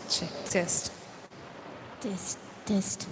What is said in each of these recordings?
Check, test. Test, test.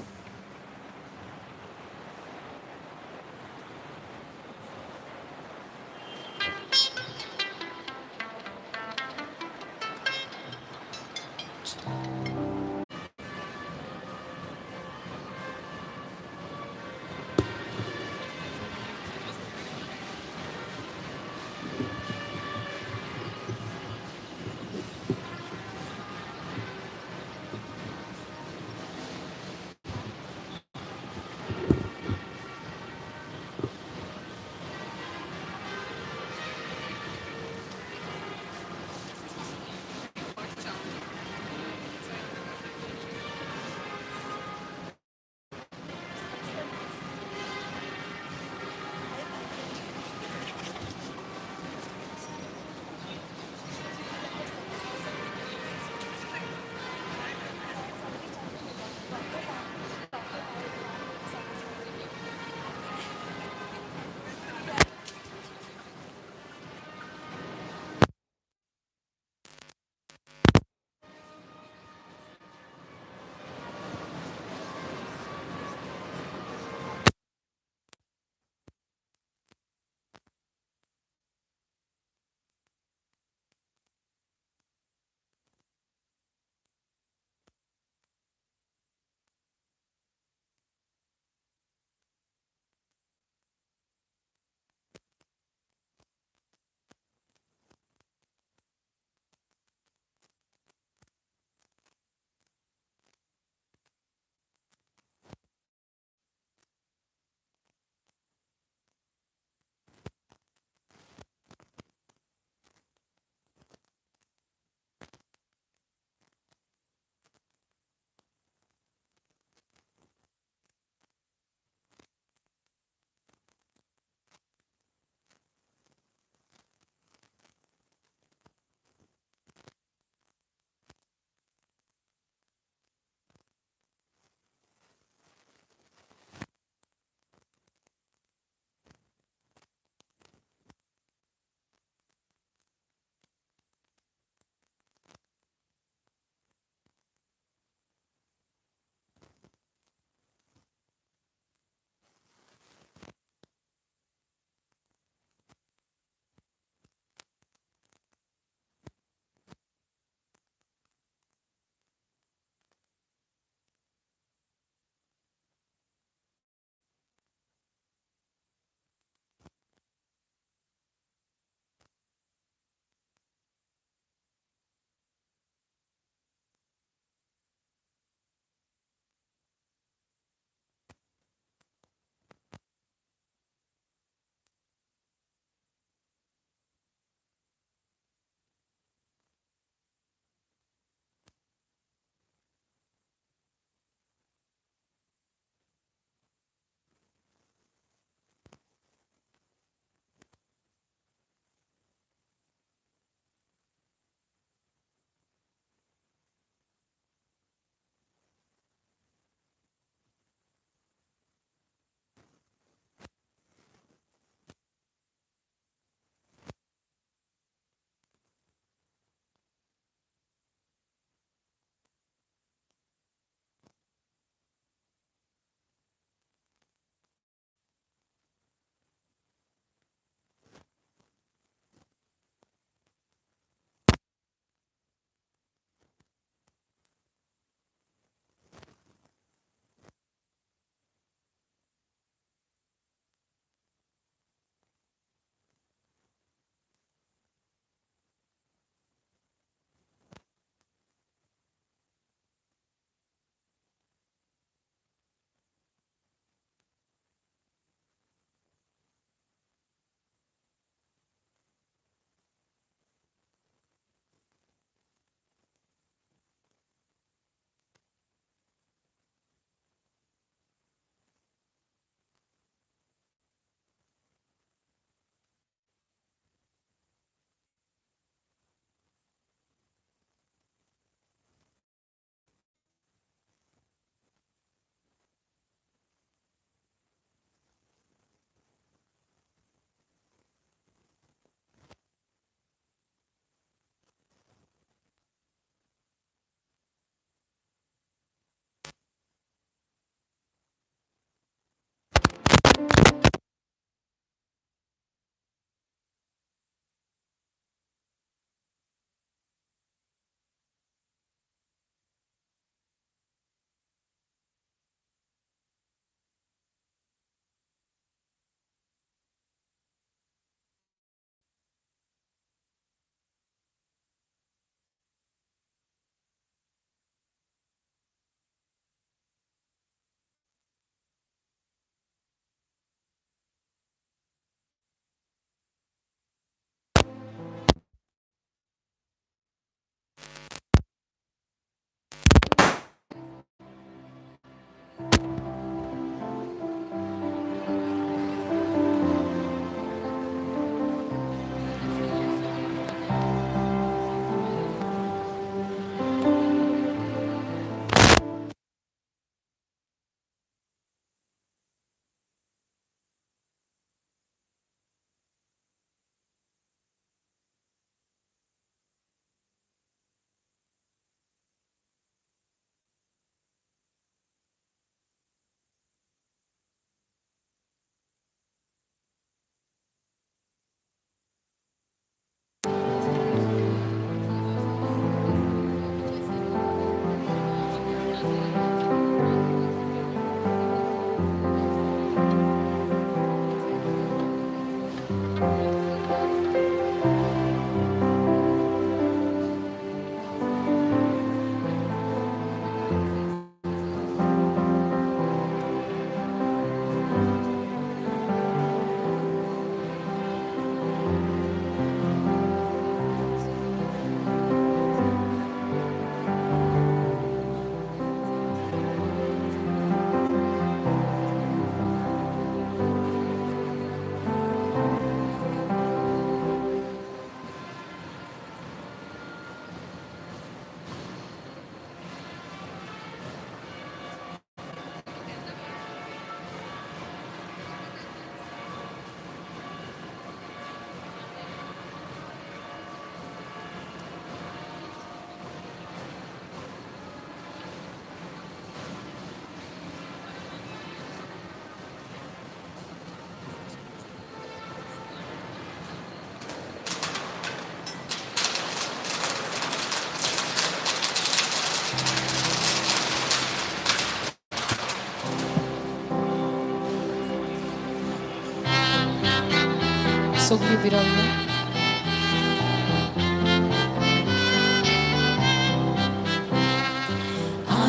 सगळीं बिरावया.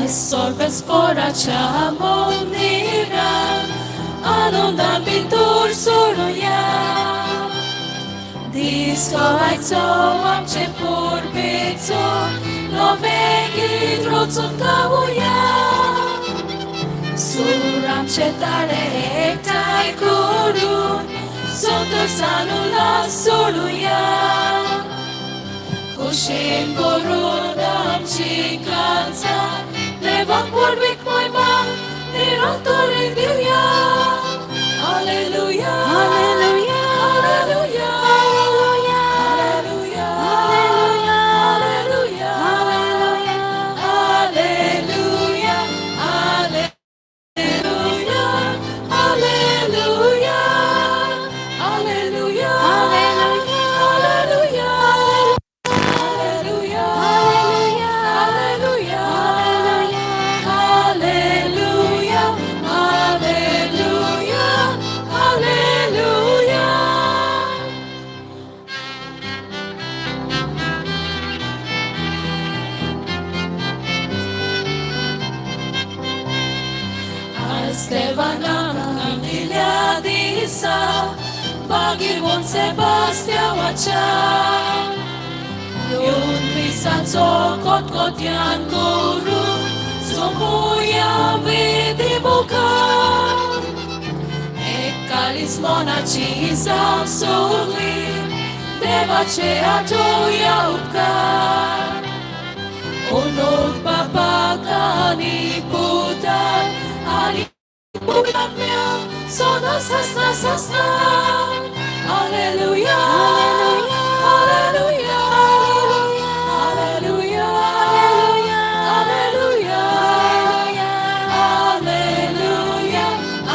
Solves por amonira, anonda bitur suruya. Disko aico amche purbico, novegi drocun kauya. Suram chetare ektai kurun, soto sanula suruya. Kushin borunam chikansa, devak purbik moima, nirantore diuya. Hallelujah, Hallelujah, hallelujah, Hallelujah, hallelujah, Hallelujah, hallelujah, hallelujah, hallelujah, hallelujah, Hallelujah, hallelujah, Hallelujah, hallelujah, Hallelujah, hallelujah, hallelujah, hallelujah. Esteban Camilla Disa, Bagir Sebastian Wacha. Yun Pisanzo Kotkotian Guru, Zomuya Vidibuka. Ekalis Monachi Isam Sugli, Devache Atoya Upka. Unod Papa Kani Puta, Ani Putamya, Soda Sasna Sasna. Hallelujah, hallelujah, hallelujah, hallelujah, hallelujah, hallelujah,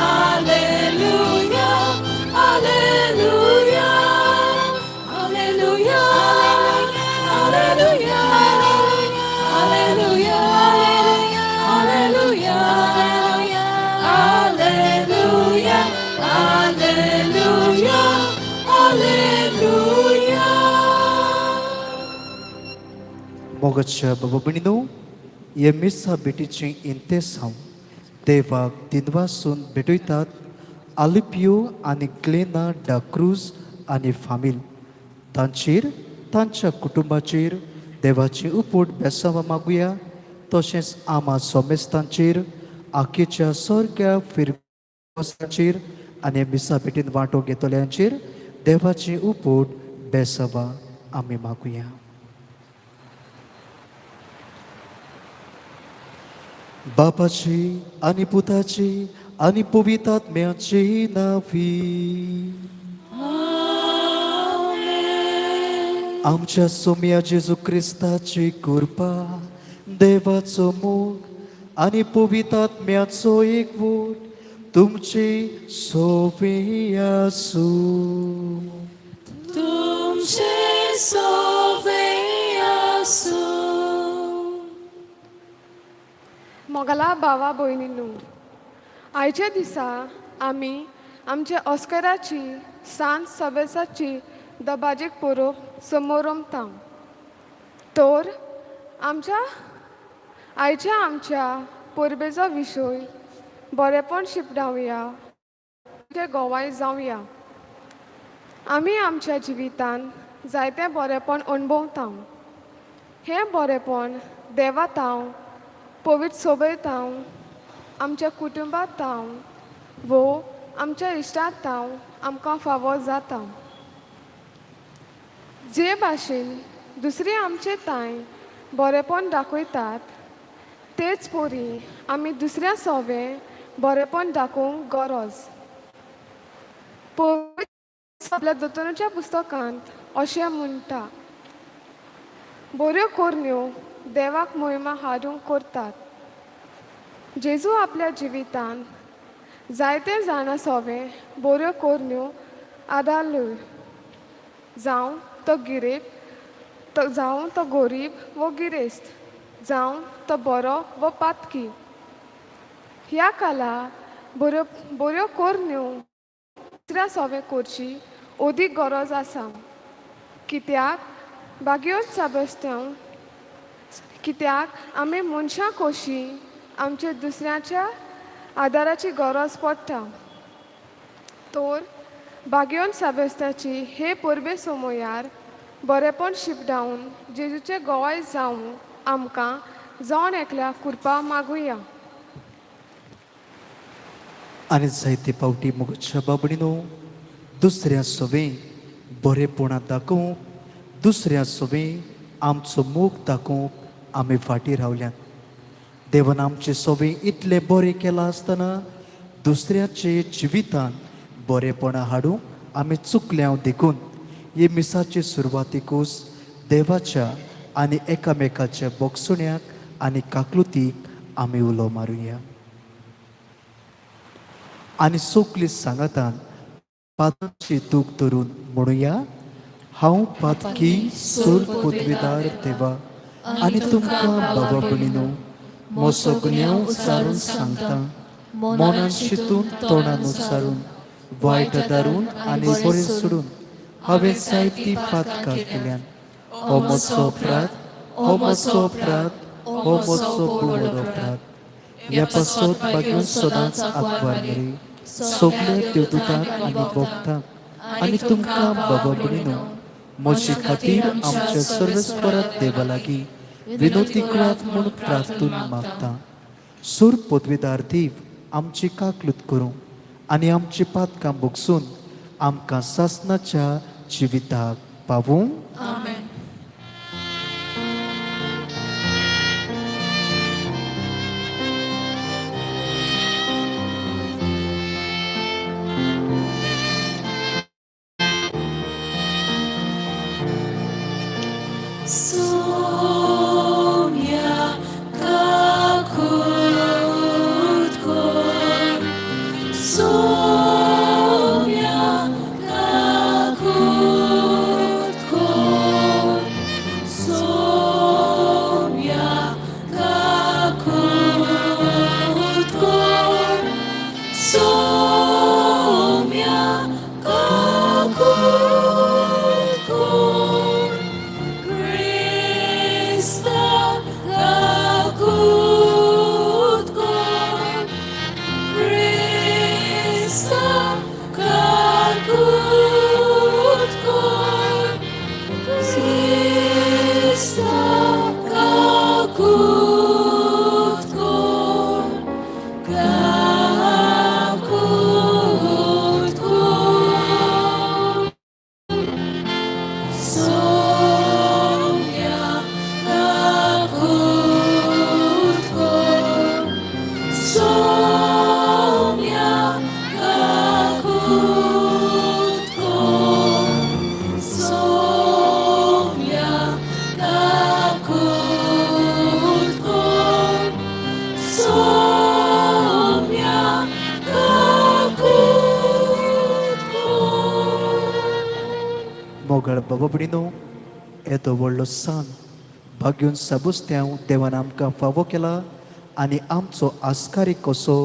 hallelujah, hallelujah, hallelujah, hallelujah, hallelujah, hallelujah, hallelujah, hallelujah. मोगाच्या बाबा भयणीनो, हे मिसा भेटीचें इंतेसांव देवाक दिनवासून भेटयतात आलिपियो आनी ग्लेना डा cruise आनी फामील तांचेर, तांच्या कुटुंबाचेर देवाची उपट बेसांवां मागुया. तशेंच आमा सोमेस्तांचेर, आकेच्या सोरग्या फिरगोसाचेर आनी मिसा भेटीन वांटो घेतल्यांचेर देवाची उपट बेसांवां आमी मागुया. बापाची आनी पुताची आनी पवित्र आत्म्याची नावी. आमच्या सोम्या जेजू क्रिस्ताची कृपा, देवाचो मोग आनी पवित्र आत्म्याचो एकवट तुमची सोवी आसूं. तुमचे सोवे आसूं. मोगला भावा भयणींनो, आयच्या दिसा आमी आमच्या ऑस्कराची सांत सवेसाची दबाजीक पोरोब समोरमता. तर आमच्या आयच्या आमच्या परबेचो विशय बरेपण शिपडावया, गोवाय जावया. आमी आमच्या जिवितान जायतें बरेपण अणभवता. हें बरेपण देवा ताव, पवित्र सोबयताव, आमच्या कुटुंबात ताव वो आमच्या इश्टांत ताव आमकां फावो जाता. जे भाशेन दुसरी आमचे तांय बरेपण दाखयतात, तेच परी आमी दुसऱ्या सोवे बरेपण दाखोवंक गरज. पवित्र आपल्या दोतोराच्या पुस्तकांत अशें म्हणटा, बऱ्यो करण्यो देवाक मोहिमा हाडूंक करतात. जेजू आपल्या जिवितान जायते जाणां सोवे बऱ्यो करण्यो आदारल्यो, जावं तो गिरेक तो, जावं तो गोरीब वो गिरेस्त, जावं तो बरो वो पातकी. ह्या काला बऱ्यो बऱ्यो करण्यो दुसऱ्या सोवे करची अदीक गरज आसा, कित्याक बागयोत साबस्त्यांव, कित्याक आमी मनशां कशी आमच्या दुसऱ्याच्या आदाराची गरज पडटा. तर बागयोन साबस्त्याची हे परबे समयार बरेपण शिपडावन जेजूचे गोवाय जावं आमकां जण एकल्या कृपा मागुया. आनी जायते फावटी मुगच्या बाबडीनो, दुसऱ्या सवे बरेपणां दाखोवंक, दुसऱ्या सवे आमचो मोग दाखोवंक आमी फाटीं रावल्यात. देवान आमचे सवे इतले बरें केलां आसतना दुसऱ्याचे जिवितान बरेपणां हाडूंक आमी चुकल्या. देखून हे मिसाचे सुरवातीकूच देवाच्या आनी एकामेकाच्या बोगसुण्याक आनी काकलुतीक आमी उलो मारुया आनी सोकली सांगातान पातची दूख धरून म्हणुया, हांव पातकी सूर पदवीदार देवा आनी तुमकां बाबा भयणीनो, म्हजो गुन्यांव उच्चारून सांगता. मनान शितून, तोंडान उच्चारून, वायट दारून आनी बरें सोडून हांवें जायती पातकां केल्यान. हो म्हजो अपराध, हो म्हजो अपराध, हो म्हजो व्हड अपराध. ह्या पासत बागेवन सदांच आंकवार मेरी, सगल्या देवदूतांक आनी भक्तांक आनी तुमकां बाबा भयणीनो, म्हजे खातीर आमच्या सर्वेस्परात देवा लागीं विनोती करात म्हूण प्रार्थून मागता. सूर पदवीदार देव आमची काकलूत करूं आनी आमची पातकां भोगसून आमकां सासनाच्या जिविताक पावूं. आमेन. Soumya kakut Soumya kakut Soumya kakut Soumya kakut. Krista kakut. Krista kakut. Krista kakut. Kakut. Soumya kakut. Soumya kakut. Soumya kakut. Soumya kakut. मोगाळ बाबा भयणीनो, येदो व्हडलो सान भाग्यून साबुस्त्यांव देवान आमकां फावो केला आनी आमचो आस्कारी कसो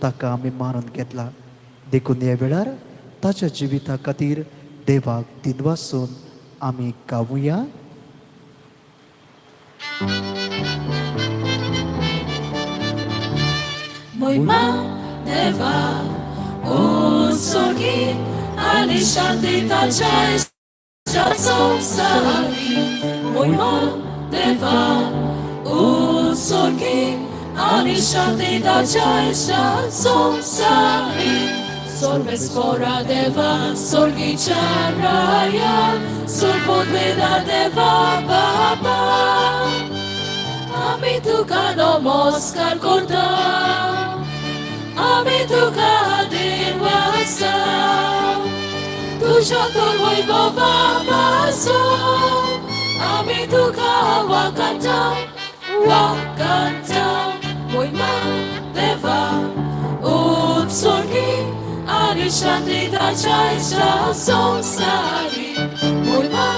ताका आमी मानून घेतला. देखून ह्या वेळार ताच्या जिविता खातीर देवाक दिनवासून आमी गावुया. Moima deva Utsorgi ani shanti tachai Samsari Moima deva Utsorgi ani shanti tachai Samsari Sorvespora deva Sorgi charaya Sorpodveda deva baba আমি তুকা নমস্কার করতাম আমি তুকা দিনবাসাম তুষা তোর হইব বাবাসম আমি তুকা ওয়াকান্তাম ওয়াকান্তাম মহিমা দেবা উৎসর্গী আনি শান্তি দাচাই সংসারী মহিমা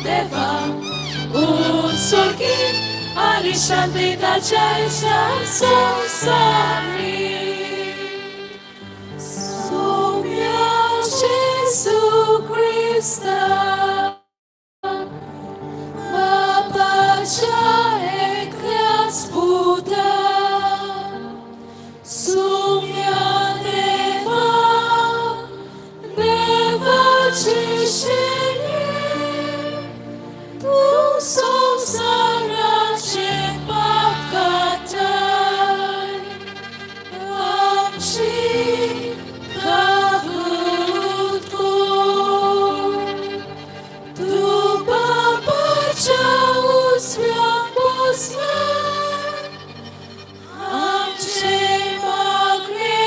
দেবা উৎসর্গী ani shanti tachai samsari. Sumya Jesu Christa, Mapacha eklas Buddha, Sumya Deva, Deva Chishini, Tu samsara Chepapkatai, Amchi Kahutko, Tu Papacha Usvya Poslai, Amche Magre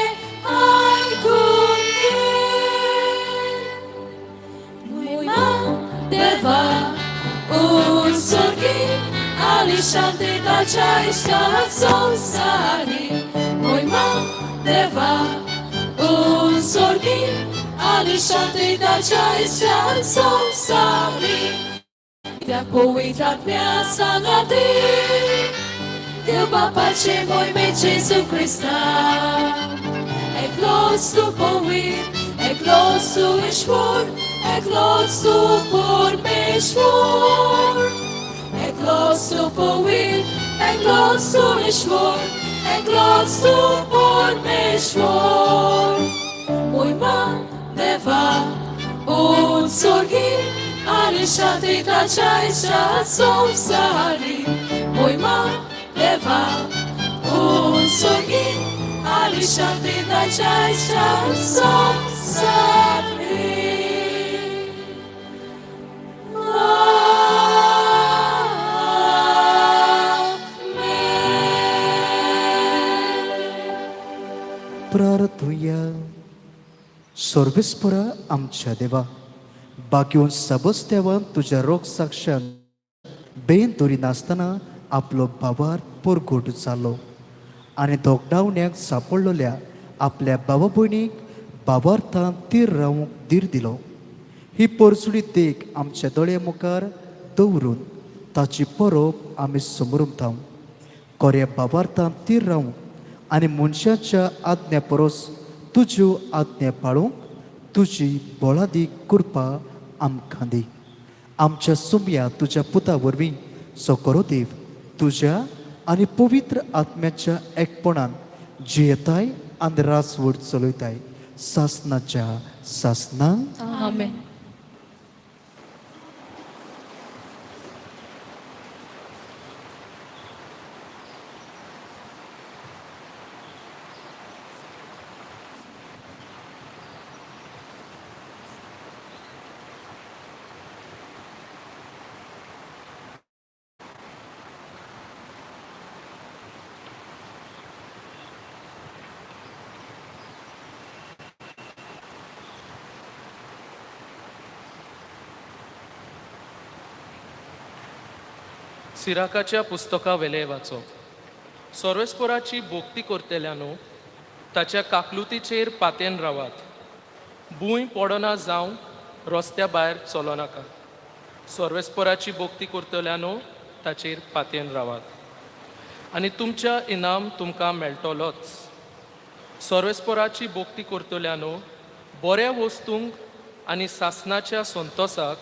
Aikunge. Moima Deva Utsorgi ani shanti tachai samsari Moima Deva Utsorgi ani shanti tachai samsari Poitratmya sangati Deu papache moi Jesu Christa Eklos tu powit, eklos tu ishmur, eklos tu pormeshmur. Eklos tu powit, eklos tu ishmur, eklos tu pormeshmur. Moima deva utsorgi ani shanti tachai samsari Moima deva utsorgi ani shanti tachai samsari. Amen. प्रार्थुया. सर्वेस्परा आमच्या देवा, बाकीवन सबस्त्यावान तुज्या रोग साक्षान बेन दवरिनासतना आपलो भावार परगट जालो आनी धोगडावण्याक सापडलेल्या आपल्या बाबा भयणीक भावार्थान तीर रावंक धीर दिलो. ही परसुडी देख आमच्या दोळे मुखार दवरून ताची परब आमी समरुमता. कोऱ्या भावार्थान तीर रावंक आनी मनशाच्या आज्ञा परस तुज्यो आज्ञा पाळूंक तुजी बळादीक कृपा आमकां दी. आमच्या सुमया तुज्या पुता वरवीं सो देव तुज्या आनी पवित्र आत्म्याच्या एकपणान जियेताय आनी रासवड चलयताय सासनाच्या सासनां. आमेन. सिराकाच्या पुस्तका वेले वाचप. सोर्वेस्पोराची भोक्ती करतल्यानो, ताच्या काकलुतीचेर पातेन रावात. भूंय पडना जावं रस्त्या भायर चलो नाका. सोर्वेस्पोराची भोक्ती करतल्यानो, ताचेर पातेन रावात आनी तुमच्या इनाम तुमकां मेळटलोच. सर्वेस्पोराची भोक्ती करतल्यानो बऱ्या वस्तूंक आनी सासनाच्या संतोसाक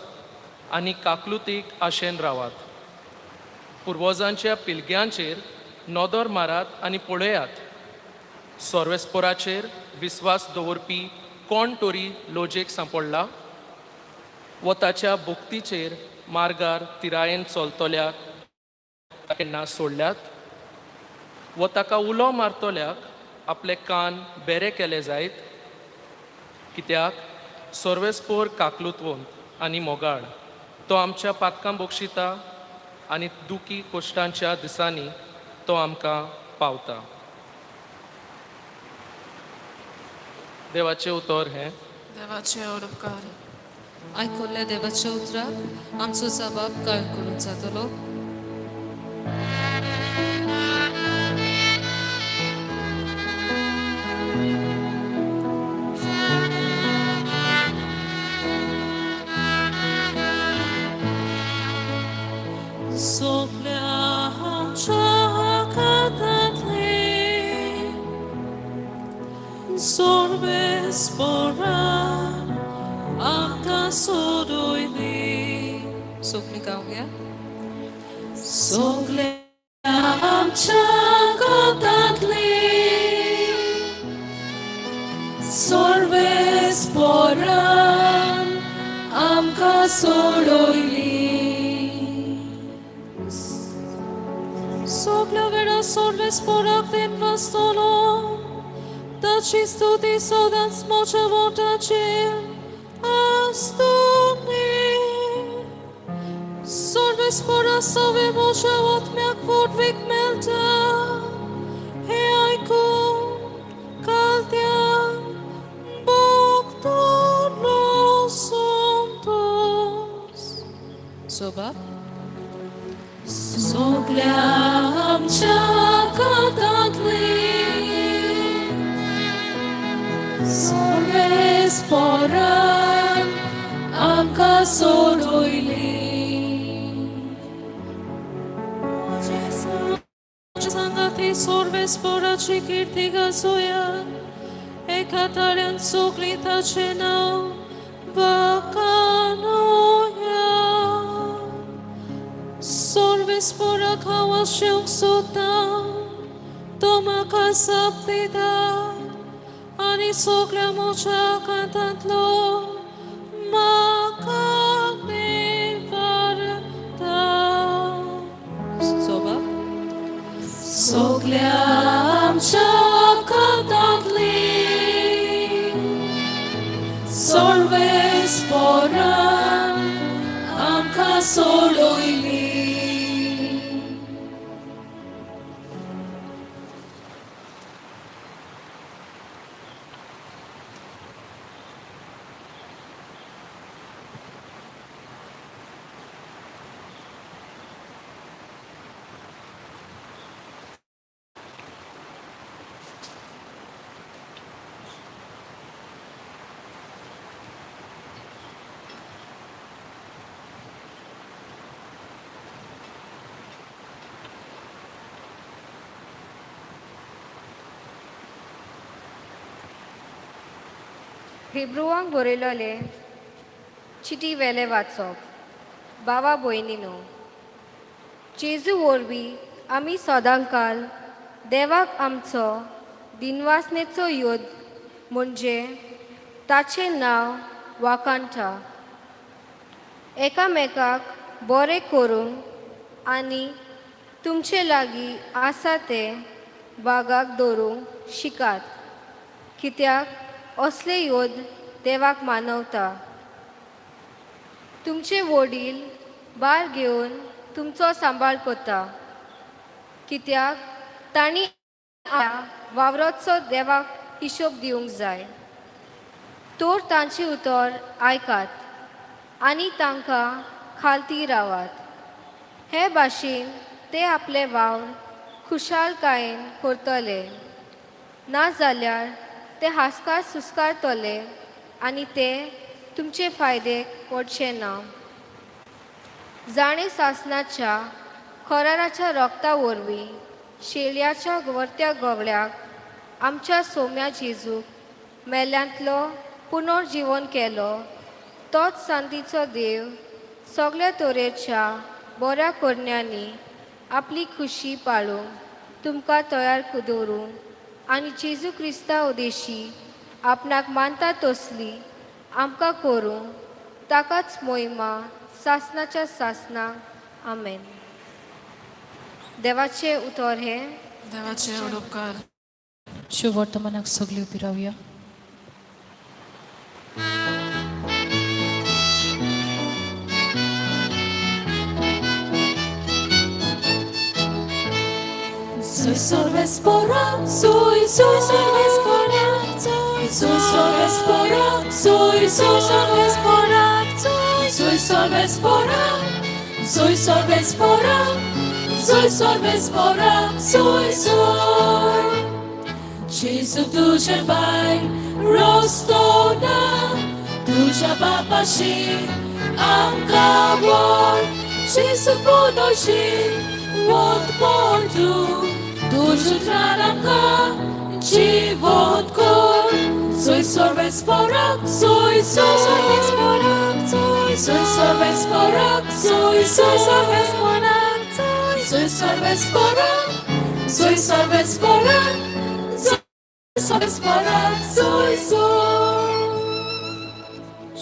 आनी काकलुतीक आशेन रावात. पुर्वजांच्या पिलग्यांचेर नदर मारात आनी पळयात. सर्वेस्पोराचेर विस्वास दवरपी कोण तरी लोजेक सांपडला व ताच्या भोक्तीचेर मार्गार तिरायेन चलतल्याक केन्ना सोडल्यात व ताका उलो मारतल्याक आपले कान बेरे केले जायत. कित्याक सर्वेस्पोर काकलुतवंत आनी मोगाळ, तो आमच्या पातकां बक्षिता आनी दुखी कोश्टांच्या दिसांनी तो आमकां पावता. देवाचें उतर हें. देवाचे उपकार. आयकुल्ल्या देवाच्या उतराक आमचो जबाब कायम करून जातलो. Sopla आमच्या कातांतली सोर्वेस पोरा आमकां सोडयली. सोंपणी गावया. सगल्या आमच्या कातांतली सोर्वेस पोरान आमकां सोडयली. Sopla vera sorves porak den vastolo, ताची स्तुती सदांच म्हज्या वोटाचेर आसतली. सोर्वेस पोरा सवे म्हज्या आत्म्याक व्हडवीक मेळटा, हें आयकून कालत्यांक भोगतलो संतोस. जबाब. सगल्या आमच्या कातांतली सोर्वेस पोरान आमकां सोडयली. सांगाती सोर्वेस पोराची किर्ती गाजोया, एका ताळ्यान सगळीं ताचें नांव वाखाणोया. सोर्वेस पोराक हांव आशेवंक सोदता, तो म्हाका जाप दिता आनी सगल्या म्हज्या कांतांतलो म्हाका निवारता. जबाब. सगल्या आमच्या कांतांतली सोर्वेस पोरान आमकां सोडयली. हिब्रुवांक बरयलोले चिटी वेले वाचप. बाबा भयणीनो, जेजू वरवीं आमी सदांकाल देवाक आमचो दिनवासनेचो योद म्हणजे ताचें नांव वाखाणटा. एकामेकाक बरें करूंक आनी तुमचे लागीं आसा तें बागाक दवरूंक शिकात, कित्याक असले योद देवाक मानवता. तुमचे वडील बार घेवन तुमचो सांबाळ करता, कित्याक तांणी वावराचो देवाक हिशोब दिवंक जाय. तर तांचें उतर आयकात आनी तांकां खालती रावात. हे भाशेन ते आपले वावर खुशालकायेन करतले, नाजाल्यार ते हास्कार सुस्कारतले आनी ते तुमचे फायदेक पडचे ना. जाणें सासनाच्या कराराच्या रोगता वरवीं शेळयाच्या वर्त्या गवळ्याक आमच्या सोम्या जेजूक मेल्यांतलो पुनर्जिवन केलो तोच सांतीचो देव सगल्या तरेच्या बऱ्या करण्यांनी आपली खुशी पाळूंक तुमकां तयार दवरूंक आनी जेजू क्रिस्ता उदेशी आपणाक मानता तसली आमकां करूंक ताकाच मोहिमा सासनाच्या सासनाक आमेन. देवाचें उतर हें. देवाचे उपकार. शुभवर्तमानाक सगळी उबी रावया. Soy sorves pora, soy soy sorves pora, soy soy sorves pora, soy soy sorves pora, soy soy sorves pora, soy sorves pora, soy sorves pora, soy soy. Jesu तुझे बाय रोस्तोना तुझ्या बापाशी आमकां व्हर जेजू पुनोशी वत पडू तुझ्या उतरान आमकां जिवंत कर. Soy sorves porak, soy soy sorves porak, soy soy sorves porak, soy soy sorves porak, soy soy sorves porak, soy sorves porak, soy sorves porak, soy soy.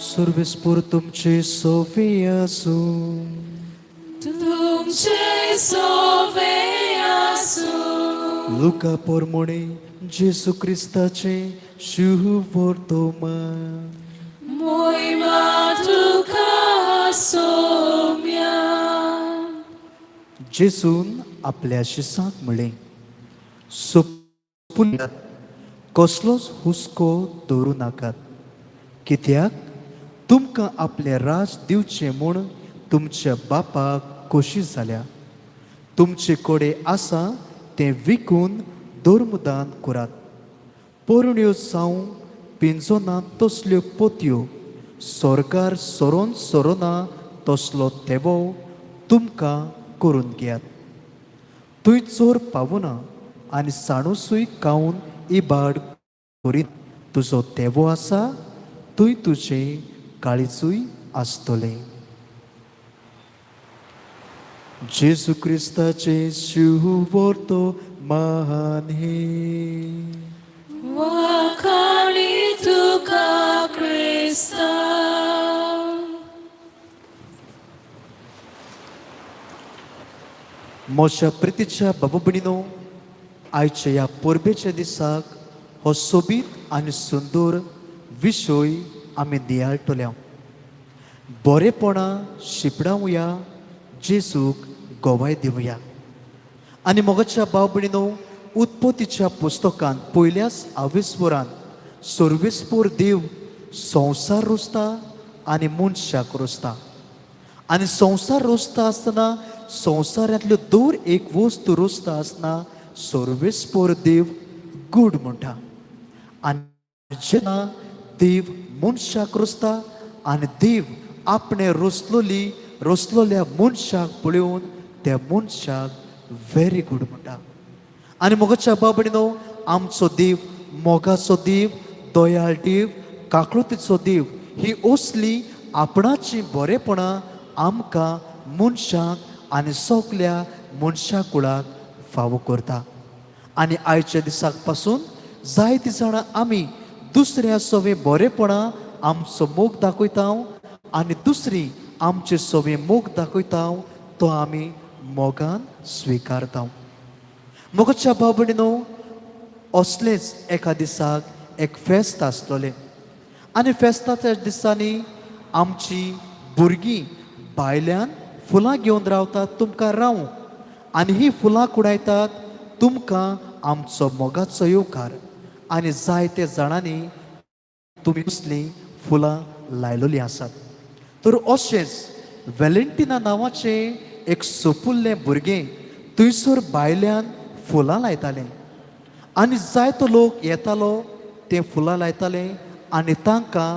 सुरवेसपूर तुमचे सोफी आसूं. तुमचे सोवे आसूं. लुका पोरमोणे जेसू क्रिस्ताचे शुभवर्तमान. मोहिमा तुका सोम्या. जेसून आपल्या शिसाक म्हळें, सोपुल्यात कसलोच हुस्को दवरूं नाकात, कित्याक तुमकां आपलें राज दिवचें म्हूण तुमच्या बापाक खोशी जाल्या. तुमचे कडेन आसा तें विकून धर्मदान करात. पोरण्यो जावं पिंजोना तसल्यो पोतयो, सोर्गार सरोन सरोना तसलो तेवो तुमकां करून घेयात. थंय चोर पावना आनी साणुसूय खावन इबाड करीत. तुजो तेवो आसा थंय तुजें काळीजूय आसतलें. जेजू क्रिस्ताचें शुभवर्तमान हें. वाखाणी तुका क्रिस्ता. म्हज्या प्रितीच्या बाबा भयणीनो, आयच्या ह्या परबेच्या दिसाक हो सोबीत आनी सुंदर विशय आमी नियाळटले. बरेपणां शिपडावया, जेजूक गवाय दिवया. आनी मोगाच्या भाव भयणीनो, उत्पत्तीच्या पुस्तकांत पयल्याच आविस्वरान सर्वेस्पोर देव संवसार रोसता आनी मनशाक रोसता. आनी संवसार रोसता आसतना, संवसारांतल्यो दर एक वस्तू रोसता आसतना सर्वेस्पोर देव गूड म्हणटा. आनी जेन्ना देव मनशाक रोसता आनी देव आपणें रोसलोल्या मनशाक पळोवन त्या मनशाक व्हेरी गूड म्हणटा. आनी मोगाच्या बाबडीनो, आमचो देव मोगाचो देव, दयाळ देव, काकळुतीचो देव. ही असली आपणाची बरेपणां आमकां मनशाक आनी सगल्या मनशा कुळाक फावो करता. आनी आयच्या दिसाक पासून जायतीं जाणां आमी दुसऱ्या सवे बरेपणां आमचो मोग दाखयता आनी दुसरी आमचे सवे मोग दाखयता तो आमी मोगान स्विकारता. मोगाच्या भाव भयणीनो, असलेंच एका दिसाक एक फेस्त आसतलें आनी फेस्ताच्या दिसांनी आमची भुरगीं भायल्यान फुलां घेवन रावतात तुमकां रावूंक आनी ही फुलां कुडायतात तुमकां आमचो मोगाचो येवकार. आनी जायते जाणांनी तुमी कसलीं फुलां लायलेलीं आसात. तर अशेंच वेलेंटिना नांवाचें एक सोपुल्लें भुरगें थंयसर भायल्यान फुलां लायतालें आनी जायतो लोक येतालो, ते फुलां लायताले आनी तांकां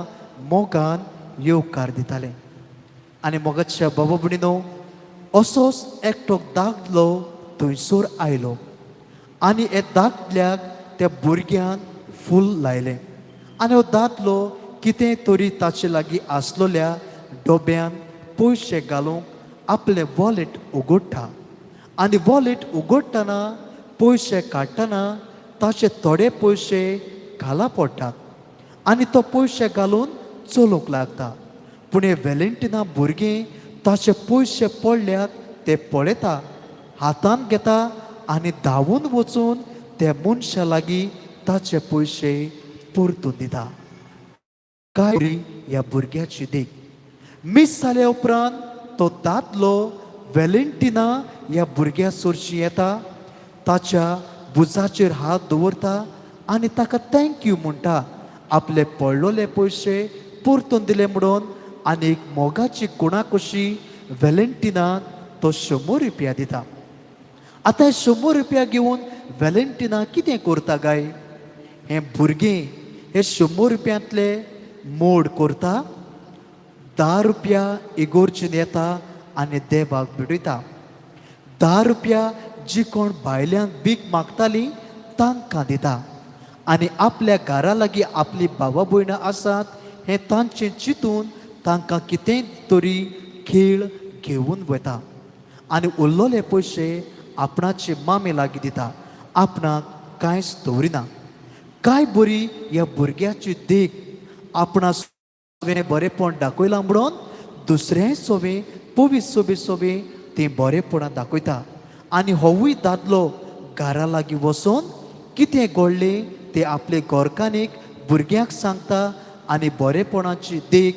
मोगान येवकार दिताले. आनी मोगाच्या बाबा भयणीनो, असोच एकटो दादलो थंयसर आयलो आनी हे दादल्याक त्या भुरग्यान फूल लायलें आनी हो दादलो कितें तरी ताचे लागीं आसलोल्या डोब्यान पयशे घालूंक आपलें वॉलेट उगडटा आनी वॉलेट उगडटना पयशे काडटना ताचे थोडे पयशे खाला पडटात आनी तो पयशे घालून चलूंक लागता. पूण हे वेलेंटिना भुरगें ताचे पयशे पडल्यात ते पळयता, हातान घेता आनी धांवून वचून त्या मनशा लागीं ताचे पयशे परतून दिता. काय बरी ह्या भुरग्याची देख. मीस जाल्या उपरांत तो दादलो वेलेंटिना ह्या भुरग्या सरशी येता, ताच्या भुजाचेर हात दवरता आनी ताका thank you म्हणटा, आपले पडलोले पयशे परतून दिले म्हणून. आनी एक मोगाची गुणा कशी वेलेंटिनाक तो 100 रुपया दिता. आतां हे 100 रुपया घेवन वेलेंटिना कितें करता काय? हें भुरगें हे 100 रुपयांतले मोड करता, 10 रुपया इगोर्जीन येता आनी देवाक भेटयता, 10 रुपया जी कोण भायल्यान भीक मागताली तांकां दिता आनी आपल्या घरा लागीं आपली भावा भयणां आसात हें तांचें चिंतून तांकां कितेंय तरी खेळ घेवन वता आनी उरलोले पयशे आपणाचे मामे लागीं दिता, आपणाक कांयच दवरिना. काय बरी ह्या भुरग्याची देख. आपणा सवें बरेपण दाखयलां म्हणून दुसऱ्याय सोवे पवी सोबे सोबे ती बरेपणां दाखयता. आनी होवूय दादलो घरा लागीं वचून कितें घडलें तें आपले घरकान्नीक भुरग्यांक सांगता आनी बरेपणाची देख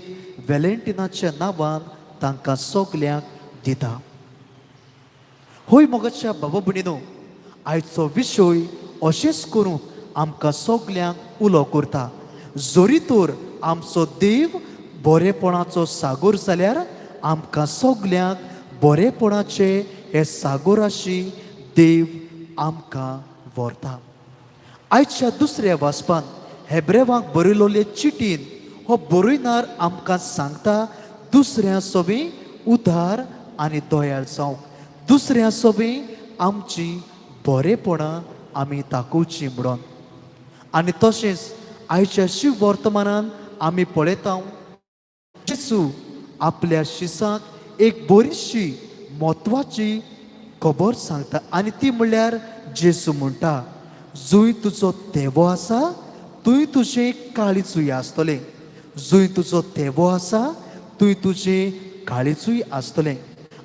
वेलेंटिनाच्या नांवान तांकां सगल्यांक दिता. होय मोगाच्या बाबा भयणीनो, आयचो विशय अशेंच करूंक आमकां सगल्यांक उलो करता. जरी तर आमचो देव बरेपणाचो सागोर जाल्यार आमकां सगल्यांक बरेपणाचे हे सागोराशी देव आमकां व्हरता. आयच्या दुसऱ्या वाचपान हेब्रेवाक बरयलोले चिटीन हो बरयनार आमकां सांगता दुसऱ्या सोबी उदार आनी दयाळ जावंक, दुसऱ्या सोबी आमची बरेपणां आमी दाखोवची म्हणून. आनी तशेंच आयच्या शिव वर्तमानान आमी पळयता जेजू आपल्या शिसाक एक बरीशी म्हत्वाची खबर सांगता आनी ती म्हणल्यार जेजू म्हणटा, जंय तुजो तेवो आसा थंय तुजें काळीजूय आसतलें. जंय तुजो तेवो आसा थंय तुजें काळीजूय आसतलें.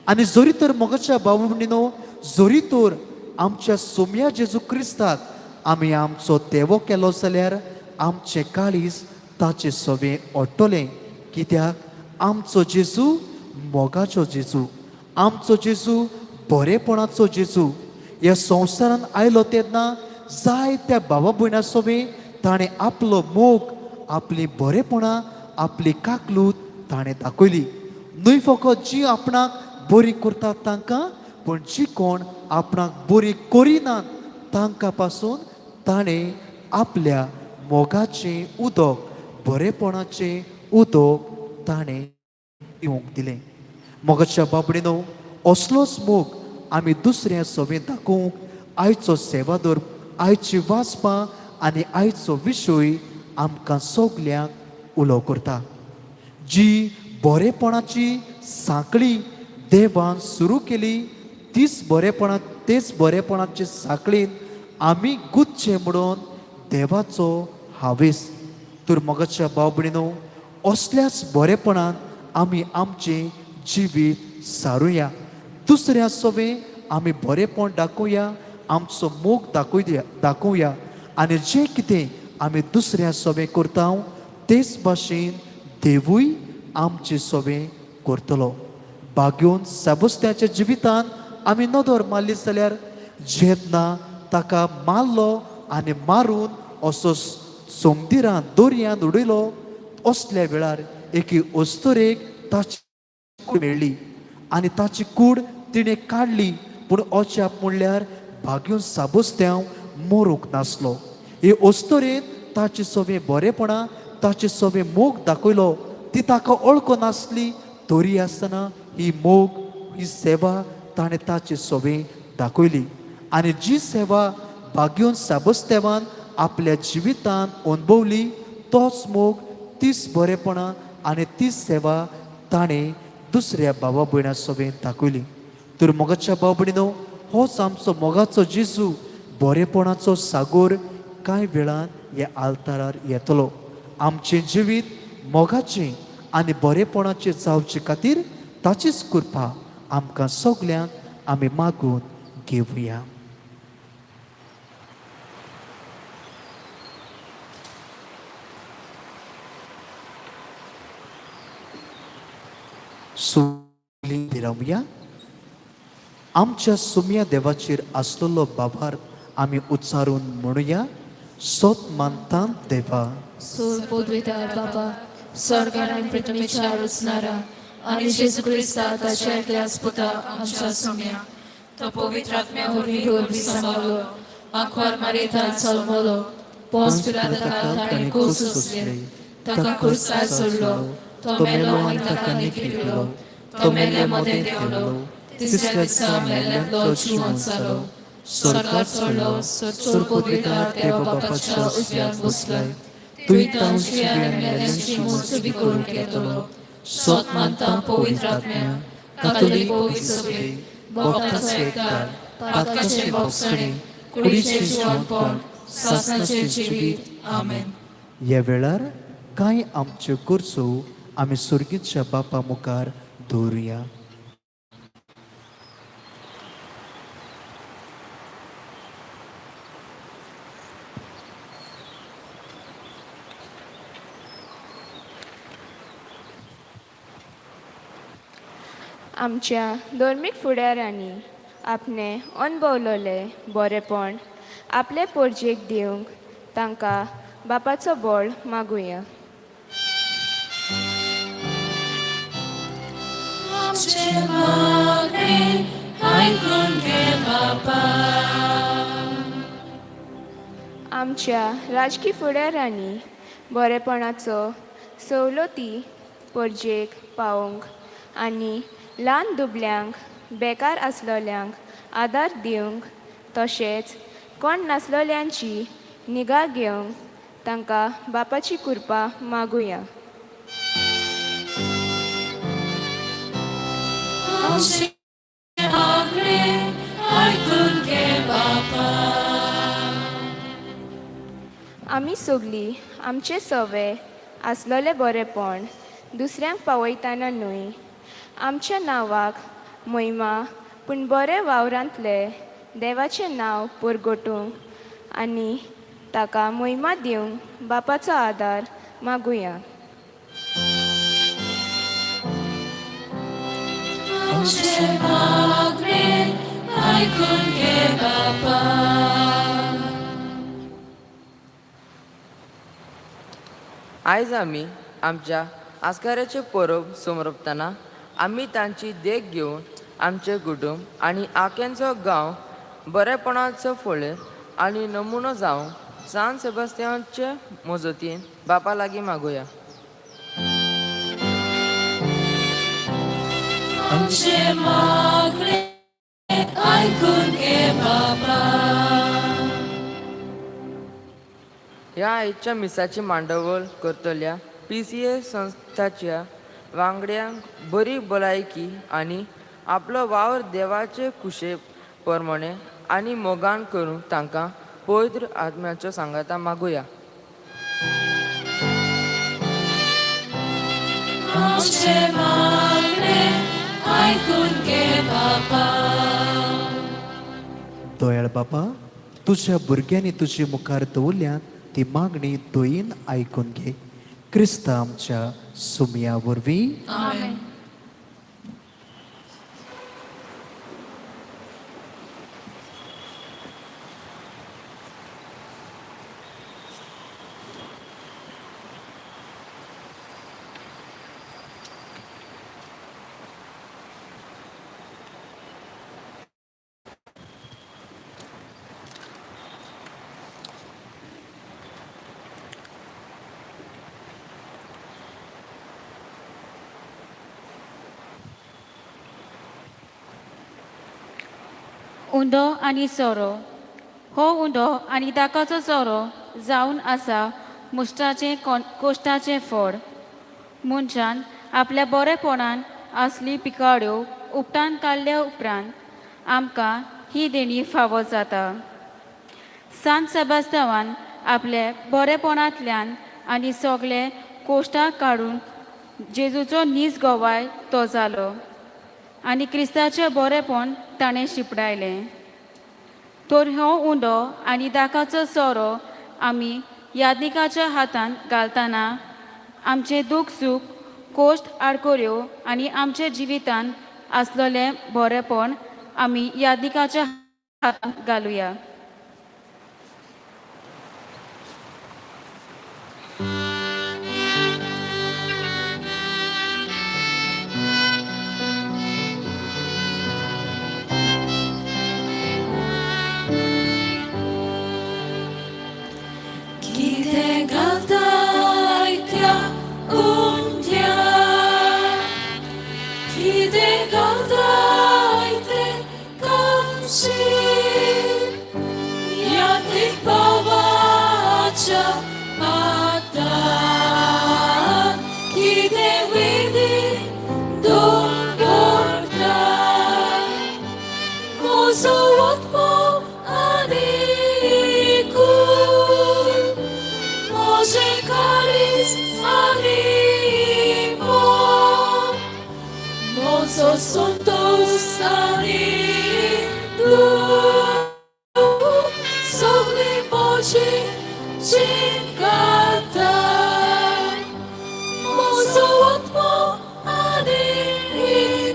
आनी जरी तर मोगाच्या भाव भयणीनो, जरी तर आमच्या सोम्या जेजू क्रिस्ताक आमी आमचो तेवो केलो जाल्यार आमचें काळीज ताचे सवें ओडटलें. कित्याक आमचो जेजू मोगाचो जेजू, आमचो जेजू बरेपणाचो जेजू. ह्या संवसारान आयलो तेन्ना जायत्या भावा भयणां सोबें ताणें आपलो मोग, आपली बरेपणां, आपली काकलूत ताणें दाखयली. न्हय फकत जी आपणाक बरी करतात तांकां, पूण जी कोण आपणाक बरी करिनात तांकां पासून ताणें आपल्या मोगाचें उदक, बरेपणाचें उदक ताणें पिवंक दिलें. मोगाच्या बाबडीनो, असलोच मोग आमी दुसऱ्या सवें दाखोवंक आयचो सेवादोर, आयची वाचपां आनी आयचो विशय आमकां सगल्यांक उलो करता. जी बरेपणाची सांखळी देवान सुरू केली तीच बरेपणा, तेच बरेपणाचे सांखळीन आमी गुदचें म्हणून देवाचो हावेस. तर मोगाच्या भाव भयणीनो, असल्याच बरेपणान आमी आमचें जिवीत सारुया. दुसऱ्या सोबें आमी बरेपण दाखोवया, आमचो मोग दाखोवया दाखोवया आनी जें कितें आमी दुसऱ्या सोबें करता तेच भाशेन देवूय आमचे सोबें करतलो. बागेवन सेबस्त्याच्या जिवितान आमी नदर मारली जाल्यार जेन्ना ताका मारलो आनी मारून असो सोमदिरान दर्यांत उडयलो, असल्या वेळार एके अस्तुरेक ताची कूड मेळ्ळी आनी ताची कूड तिणें काडली. पूण अजाप म्हणल्यार भाग्यून साबुस्त्यांव मरूंक नासलो. हे अस्तुरेन ताचे सवें बरेपणां, ताचे सवें मोग दाखयलो. ती ताका वळखो नासली तरी आसतना ही मोग, ही सेवा ताणें ताचे सवें दाखयली. आनी जी सेवा भाग्यून साबस्तेवान आपल्या जिवितान अणभवली तोच मोग, तीच बरेपणां आनी तीच सेवा ताणें दुसऱ्या भावा भयणां सवें दाखयली. तर मोगाच्या भाव भयणीनो, होच आमचो मोगाचो जेजू, बरेपणाचो सागोर कांय वेळान ह्या आल्तारार येतलो. आमचें जिवीत मोगाचें आनी बरेपणाचें जावचे खातीर ताचीच कृपा आमकां सगल्यांक आमी मागून घेवया. सुली रावया. आमच्या सुम्या देवाचेर आसलेलो बाबार आमी उच्चारून म्हणुया, सोत मानता देवा. सोर पोदवेदार बाबा, स्वर्गार आनी पृथ्वीच्या रचणारा आनी जेजू क्रिस्ता ताच्या एकल्याच पुता आमच्या सोम्या, तो पवित्र आत्म्या वरवीं गोरवी सांबाळलो, आंकवार मारेतान चलमलो, पोंस पिलाता ताणें कोस सोंसले, ताका खुर्सार सोडलो, तो मेलो आनी ताका निखिलो, तो मेल्ल्या मदें देंवलो, तिसऱ्या दिसा मेल्ल्यांतलो जिवंत जालो, स्वर्गार चडलो, सोर पोदवेदार देवा बापाच्या उजव्याक बसलाय, तुंय तांची आनी मेल्ल्यांची मोजकी करूंक येतलो. सोत मानता पवित्र आत्म्या, कातोलीक पवित्र सभे, भक्ताचो एकदार, पातकाचे भोगसणे, कुडीचें जिवनपण, सासणाचें जिवीत. आमेन. ह्या वेळार कांय आमच्यो गरजो आमी सुर्गीच्या बापा मुखार दवरुया. आमच्या धर्मीक फुडाऱ्यांनी आपणें अणभवलेलें बरेपण आपले पोरजेक दिवंक तांकां बापाचो बळ मागुया. आमचें मागणें आयकून घे बापा. आमच्या राजकी फुडाऱ्यांनी बरेपणाचो सवलती परजेक पावोवंक आनी ल्हान दुबल्यांक, बेकार आसलोल्यांक आदार दिवंक, तशेंच कोण नासलोल्यांची निगा घेवंक तांकां बापाची कृपा मागुया. आमचें मागणें आयकून घे बापा. आमी सगलीं आमचे सवे आसलोलें बरेपण दुसऱ्यांक पावयतना न्हय आमच्या नांवाक महिमा, पूण बरें वावरांतले देवाचें नांव परगटूंक आनी ताका महिमा दिवंक बापाचो आदार मागुया. आमचें मागणें आयकून घे बापा. आयज आमी आमच्या आस्काराचे परब समरपतना आमी तांची देख घेवन आमचें कुटुंब आनी आक्यांचो गांव बरेपणाचो फळेर आनी नमुनो जावंक सान सेबास्तियांचे मजतीन बापा लागीं मागुया. आमचें मागणें आयकून घे बापा. ह्या आयच्या मिसाची मांडवळ करतल्या PCA संस्थाच्या वांगड्यांक बरी भलायकी आनी आपलो वावर देवाचे कुशे प्रमाणे आनी मोगान करूंक तांकां पवित्र आत्म्याचो सांगाता मागुया. आमचें मागणें आयकून घे बापा. दयाळ बापा, तुज्या भुरग्यांनी तुजे मुखार दवरल्यात ती मागणी दयेन आयकून घे, क्रिस्ता आमच्या सुमया वरवीं. आमेन. उंडो आनी सोरो. हो उंडो आनी दाकाचो सोरो जावन आसा मुश्टाचें कोश्टाचें फळ. मनशान आपल्या बरेपणान आसली पिकाड्यो उपटान काडल्या उपरांत आमकां ही देणी फावो जाता. सांत सेबास्तांवान आपले बरेपणांतल्यान आनी सगळे कोश्टां काडून जेजूचो नीज गवाय तो जालो आनी क्रिस्ताचें बरेपण ताणें शिंपडायलें. तर हो उंडो आनी दाकाचो सोरो आमी याज्ञिकाच्या हातान घालतना आमचें दूख सूख कोश्ट आडखळ्यो आनी आमच्या जिवितान आसलेलें बरेपण आमी याज्ञिकाच्या हातान घालुया. कितें घालताय त्या उंड्याक, कितें घालताय तें कामशीत, यादीक बाबाच्या हाताक, कितें वेदी दवरताय, म्हजो आत्मो आनी कूड, म्हजें काळीज आनी मन, म्हजो संतोश आनी दूख, सगळीं म्हजी जिंकताय. म्हजो आत्मो आनी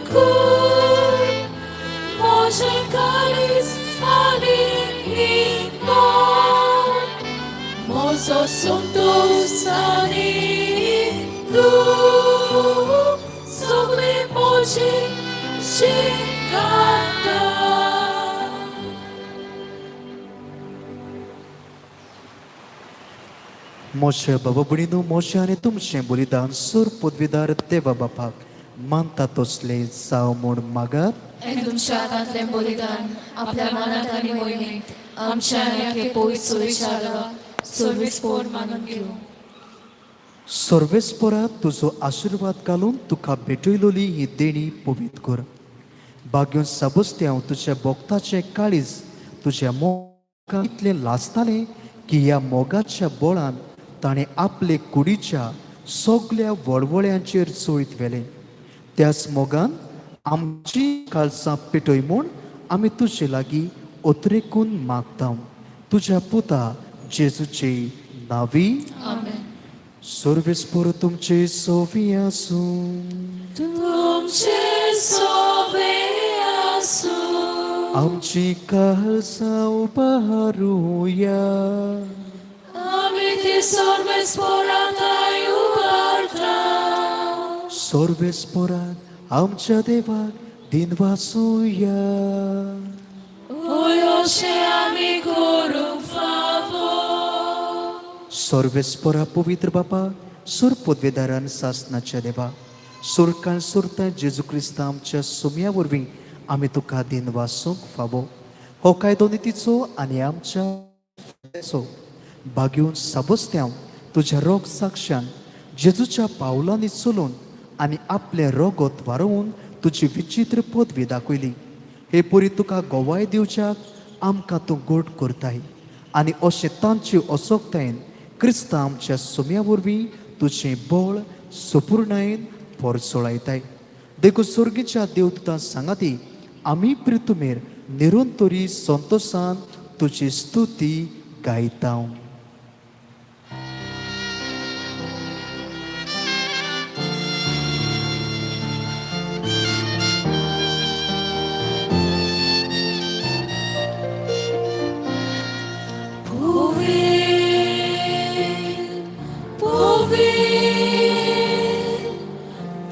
कूड, म्हजें काळीज आनी मन, म्हजो संतोश आनी दूख, सगळीं म्हजी जिंकताय. मोशे बाबा भयणीनू, मोशे आनी तुमचें बलिदान सूर पदवीदार देवा बापाक मानता तसलें जावं म्हूण मागात. आनी तुमच्या हातांतलें बलिदान आपल्या मनांत आनी मोहिमेंत आमच्या आनी आखे पवित्र सोयीच्या देवाक सर्वेस्पोर मानून घेवं. सर्वेस्पोरा तुजो आशिर्वाद घालून तुका भेटयलोली ही देणी पवित्र कर. बाग्यून सबस्त्यांव तुज्या भोक्ताचें काळीज तुज्या मोगान इतलें लासतालें की ह्या मोगाच्या बोळान ताणें आपले कुडीच्या सगल्या वळवळ्यांचेर चोयत व्हेलें. त्याच मोगान आमची काळजां पेटय म्हूण आमी तुजे लागीं ओतरेकून मागता, तुज्या पुता जेजूचे नावी. आमेन. सर्वेस्पोर तुमचे सोवी आसूं. तुमचे सोबे आसूं. आमची काळजां उबारुया. आमी ती सर्वेस्पोरांत उबारता. सर्वेस्पोराक आमच्या देवाक दिनवासुया. हय, अशें आमी करूंक फावो. सर्वेस्पोरा पवित्र बापा, सुर पदवेदारान सासनाच्या देवा, सुरकान सुरता जेजू क्रिस्ता आमच्या सुमया वरवीं आमी तुका दिनवासूंक फावो. हो कायदो नितीचो आनी आमच्या फायद्याचो. बागेवन सबस्त्यांव तुज्या रोग साक्षान जेजूच्या पावलांनी चलून आनी आपलें रोगत वारोवन तुजी विचित्र पदवी दाखयली. हे परी तुका गवाय दिवच्याक आमकां तूं गोड करताय आनी अशें तांचे असोकतायेन क्रिस्ता आमच्या सुम्या वरवीं तुजें बळ सुपुर्णायेन पोरसोळायताय. देखून सर्गीच्या देवदूतां सांगाती आमी प्रितुमेर निरंतरी संतोशान तुजी स्तुती गायता. Pouvez, pouvez,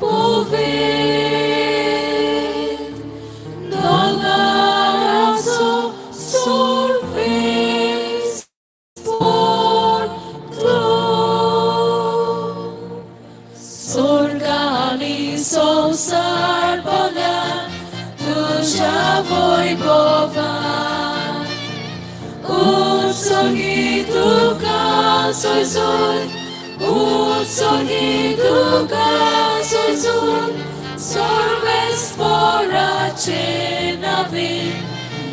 pouvez, dolazo solves por tu. Sorgani संसार बोल्या तुझ्या वैभवान, उत्सर्गी तुका. सोय उत्सर्गी तुका सोय सर्वेस्पोराचे नावे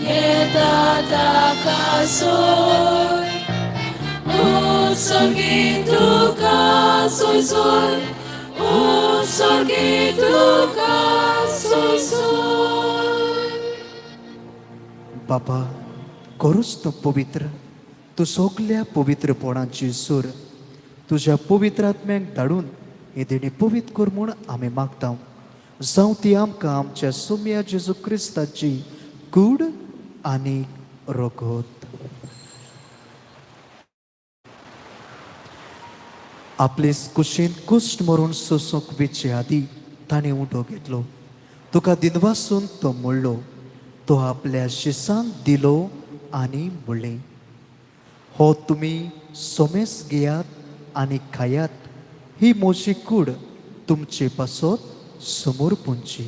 येता ताका सोय उत्सर्गी तुका सोय उत्सर्गी तुका सोय बापा, करूच तूं पवित्र, तूं सगल्या पवित्रपणाची सूर तुज्या पवित्र आत्म्याक धाडून हे देणी पवित्र कर म्हूण आमी मागता. जावं ती आमकां आमच्या सोम्या जेजू क्रिस्ताची कूड आनी रगत. आपले कुशीन कुश्ट मरून सोसूंक वेचे आदी ताणें उठो घेतलो, तुका दिनवासून तो मोडलो, तो आपल्या शिसांक दिलो आनी म्हणलें, हो तुमी सोमेस घेयात आनी खायात, ही म्हजी कूड तुमचे पासत समोर पुंची.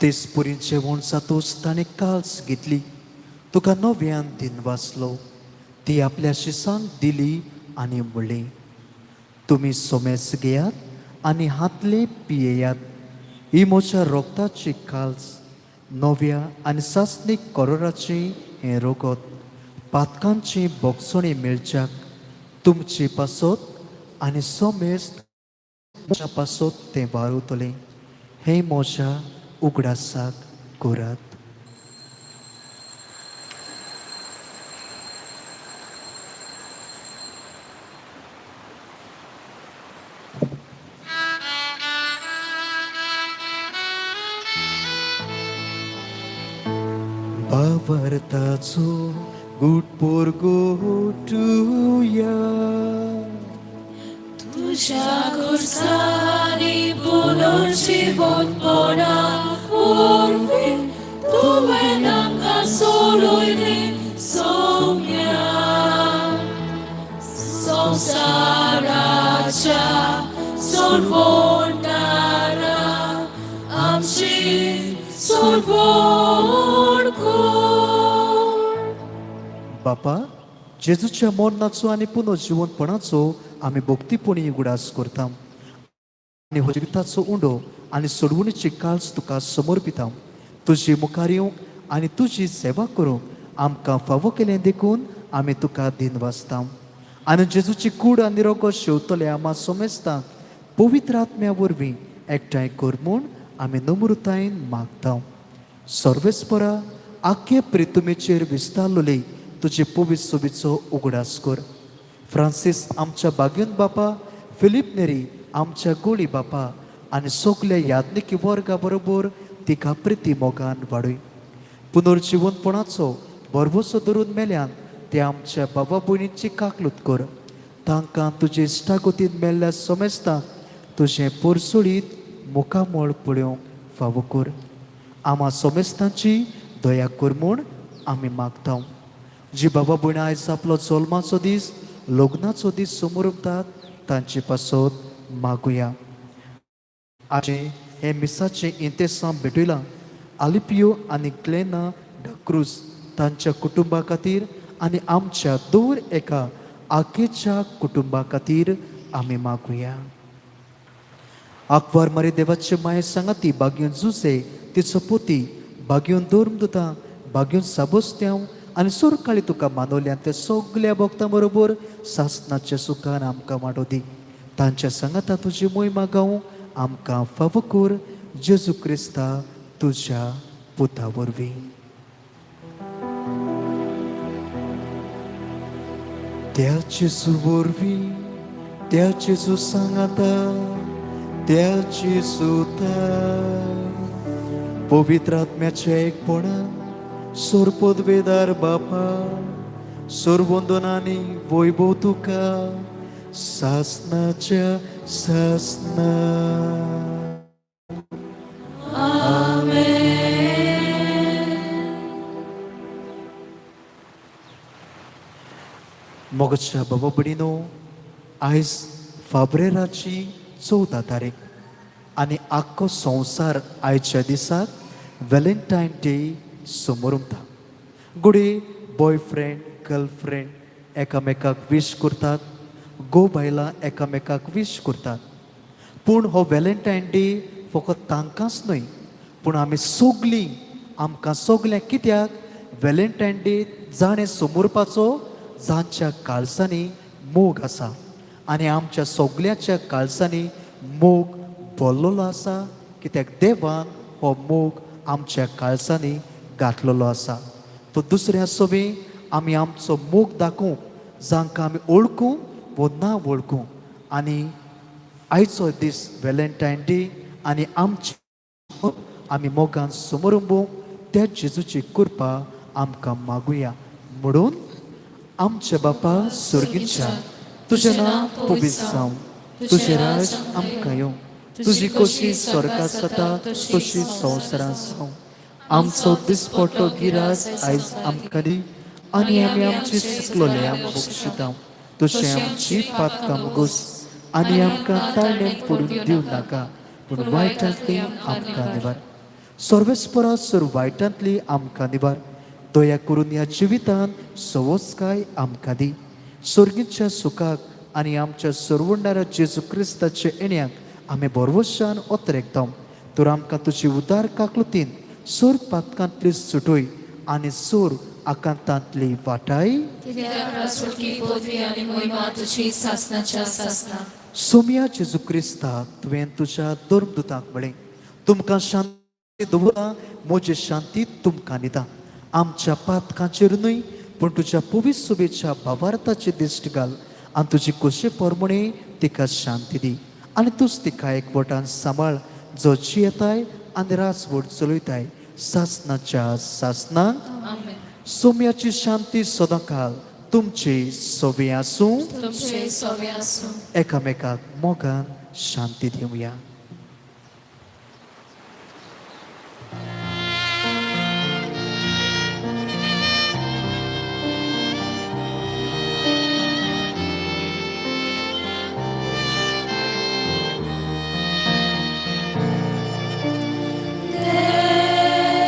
तेच पुरी जेवण जातूच ताणें काल्स घेतली, तुका नव्यान दिन वाचलो, ती आपल्या शिसांक दिली आनी म्हणली, तुमी सोमेस घेयात आनी हातले पियेयात, ही म्हज्या रोगताची काल्स, नव्या आनी सासणीक करोराची हें रोगत, पातकांची बोगसणी मेळच्याक तुमचे पासत आनी सोमेस म्हज्या पासत तें वाळवतलें, हें म्हज्या उगडासाक करात. भावार्थाचो गुटपोर गोटुया. तुझ्या खुर्सांनी पुनर्जिवंतपणा वरवीं तुवें आमकां सोडयली सोम्या संवसाराच्या सोडवणारा आमची सोडवण कर. बापा, जेजूच्या मरणाचो आनी पुनर्जिवंतपणाचो आमी भक्तीपणी उगडास करता आनी हो जिविताचो उंडो आनी सोडवणीची काळज तुका समर्पिता. तुजी मुखार येवंक आनी तुजी सेवा करूंक आमकां फावो केलें देखून आमी तुका दिनवासता. आनी जेजूची कूड आनी रोगो शेवतले आमा सोमेस्तांक पवित्र आत्म्या वरवीं एकठांय कर म्हूण आमी नम्रतायेन मागता. सर्वेस्परा, आख्खे प्रितुमेचेर विस्तारलेली तुजे पवित्र सोबीचो उगडास कर. फ्रांसीस आमच्या बागेन बापा, फिलीप नेरी आमच्या गोळी बापा आनी सगल्या याज्ञिकी वर्गा बरोबर तिका प्रिती मोगान वाडय. पुनर्जिवनपणाचो भरवसो धरून मेल्यान ते आमच्या बाबा भयणीची काकलूत कर. तांकां तुजे इश्टागतीन मेल्ल्या सोमेस्तांक तुजें पोरसुळीत मुखामळ पळोवंक फावो कर. आमा सोमेस्तांची दया कर म्हूण आमी मागता. जी बाबा भयणां आयज आपलो जल्माचो दीस, लग्नाचो दीस समोरतात तांचे पासत मागुया. आजे हे मिसाचें इंतेसांव भेटयलां आलिपियो आनी ग्लेना डाक्रूज तांच्या कुटुंबा खातीर आनी आमच्या दर एका आकेच्या कुटुंबा खातीर आमी मागुया. आकवार मरे देवाचे माये सांगाती बागयोन जुसे, तिचो पोती बागयोन धर्मदुतां, बागयोन साबोस्त्यांव आनी सुरकाळी तुका मानवल्यान ते सगल्या भक्तां बरोबर सासनाच्या सुखान आमकां वांटो दी. तांच्या सांगाता तुजी मोहिमा गावूंक आमकां फावो कर, जेजू क्रिस्ता तुज्या पुता वरवीं. त्या जेजू वरवीं, त्या जेजू सांगाता, त्या जेजूता, पवित्र आत्म्याच्या एकपणान सोरपदवेदार बापा, सोरवंदनानी वैभव तुका सासनाच्या सासना. मोगच्या बाबा भयणीनो, आयज फाब्रेराची 14 तारीख आनी आख्खो संवसार आयच्या दिसाक व्हॅलेंटायन डे समोरता. घडये बॉयफ्रेंड गर्लफ्रेंड एकामेकाक वीश करतात, गो बायलां एकामेकाक वीश करतात. पूण हो व्हॅलेंटायन डे फकत तांकांच न्हय, पूण आमी सगलीं, आमकां सगल्यांक. कित्याक व्हॅलेंटायन डे जाणें समोरपाचो जांच्या काळजांनी मोग आसा आनी आमच्या सगल्यांच्या काळजांनी मोग भरलेलो आसा, कित्याक देवान हो मोग आमच्या काळजांनी घातलेलो आसा. तो दुसऱ्या सोबी आमी आमचो मोग दाखोवंक, जांकां आमी वळखूं वो ना वळखूं. आनी आयचो दीस व्हॅलेंटायन डे आनी आमची आमी मोगान समरंबूंक त्या जेजूची कृपा आमकां मागुया. म्हणून आमच्या बापा सर्गीच्या, तुजें नांव पवित्र जावं, तुजें राज आमकां येवं, तुजी खोशी स्वर्गात जाता तशी संवसारांत जावं. आमचो दिसपट्टो गिरास आयज आमकां दी आनी आमी आमची चुकलोल्या बक्षिता, तशें आमची पातकां मुगोस आनी आमकां ताळण्यान पडून दिवं नाका, पूण वायटांतली आमकां निवार. सर्वेस्परा सर वायटांतली आमकां निवार. दया करून ह्या जिवितांत सवस्काय आमकां दी. सर्गीच्या सुखाक आनी आमच्या सरवणाऱ्या जेजू क्रिस्ताच्या येण्याक आमी भरवशान ओतरेकता. तर आमकां तुजी उदार काकलुतीन सोर पातकांतली सुटोय आनी सोर आकांतांतली वाटाय. कित्याक सुटकी पदवी आनी मोहिमा तुजी सासनाच्या सासना. सोमया जेजू क्रिस्ता, तुवें तुज्या धर्मदुतांक म्हळें, तुमकां शांती दवरता, म्हजी शांती तुमकां दिता. आमच्या पातकांचेर न्हय, पूण तुज्या पवित्र सुबेच्या भावार्थाची दिश्ट घाल आनी तुजी खोशे प्रमाणे तिका शांती दी आनी तूंच तिका एकवटान सांबाळ, जो जियेताय आनी राजवट चलयताय सासनाच्या सासनाक. सोम्याची शांती सदांकाल तुमची सोबी आसूं. तुमचे सोवे आसूं. एकामेकाक मोगान शांती दिवया.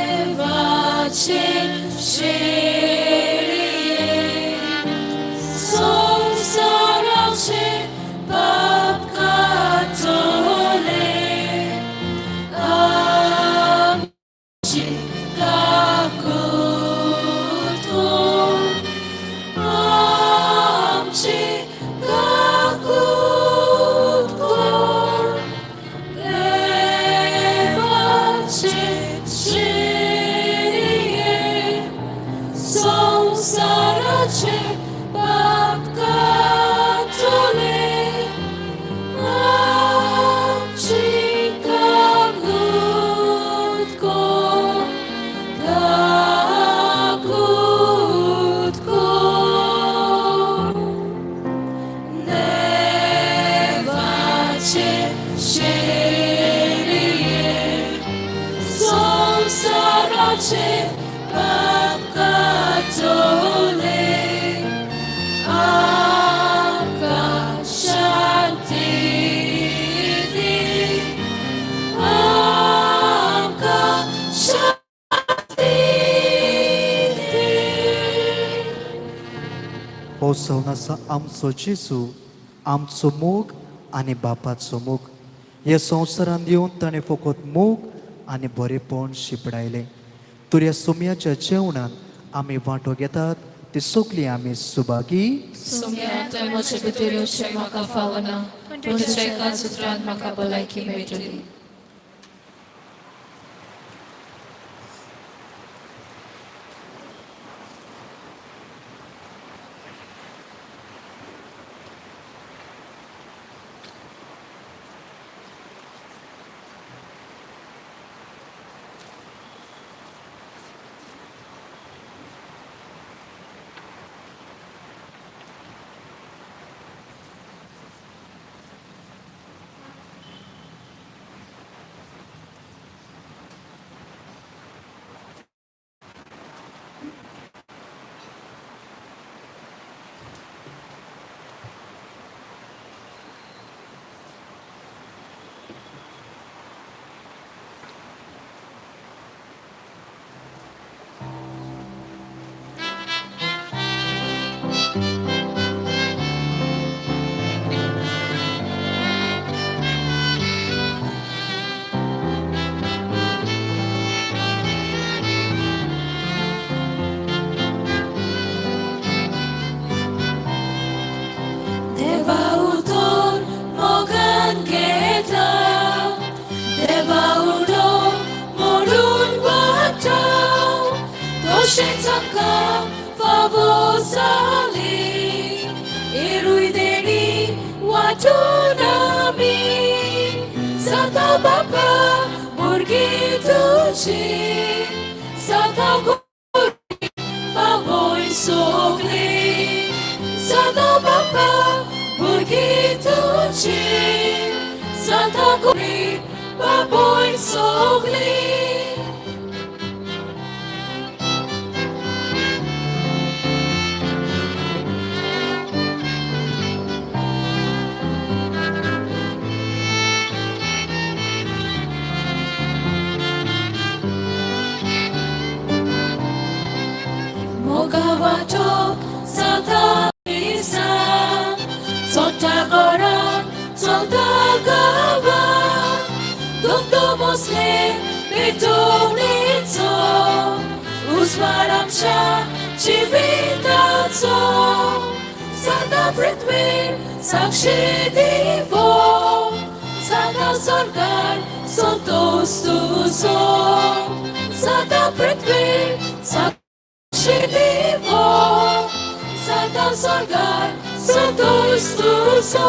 देवाचे शेळये, संवसाराचे पाप काडटले, आमची काकूट कर, आमची काकूट कर. देवाचे शेळये, संवसाराचे पाप काडटले, आमची काकूट कर, काकूट कर. देवाचे शेळये, संवसाराचे पाप काडटले, आमकां शांती दी, आमकां शांती दी. हो जावन आसा आमचो जेजू, आमचो मोग आनी बापाचो मोग. ह्या संवसारांत येवन ताणें फकत मोग आनी बरेपण शिंपडायलें. तर ह्या सोम्याच्या जेवणांत आमी वांटो घेतात ती सगळीं आमी सुभागी. सोम्या, तुवें म्हजे भितर येवचें म्हाका फावना, पूण तुज्या एकाच उतरान म्हाका भलायकी मेळटली. फावो जाली एरूय देणी वांटून आमी सदां बापा भुरगीं तुजी सदां गोरी बाबोय सगळीं सदां बापा भुरगीं तुजी सदां गोरी बाबोय सगळीं. मोगा वाटो सदां दिसा चोडटा घरान चलता गांवान दुमदुम असले पेटोवणेचो उजवाड आमच्या जिविताचो सदां पृथ्वीर साक्षी दिवो सदां स्वर्गार संतोष तुजो सदां पृथ्वीर साक्षी दिवो सदां स्वर्गार संतोष तुजो.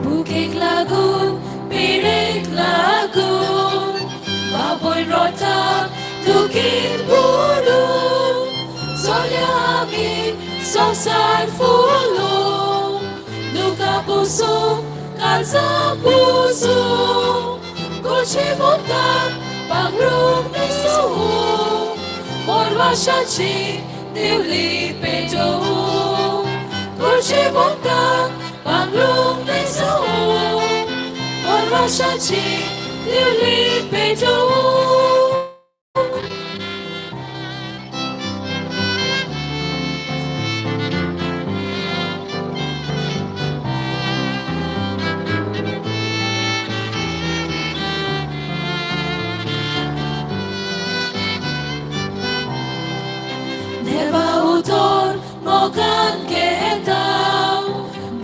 भुकेक लागून पिडेक लागून बाबोय रोता दुखीत बुडून चोल्या आमी संवसार फुलोवन दुकां पुसूंक काळजां पुसूंक कुळशे मोगताक पांगरूंक न्हेसोवंक मोरवाशाची दिवली पेटोवंक कुळशे मोगताक पांगरूंक न्हेसोवंक मोरवाशाची दिवली पेटोवंक. देवा उतर मोगान घेता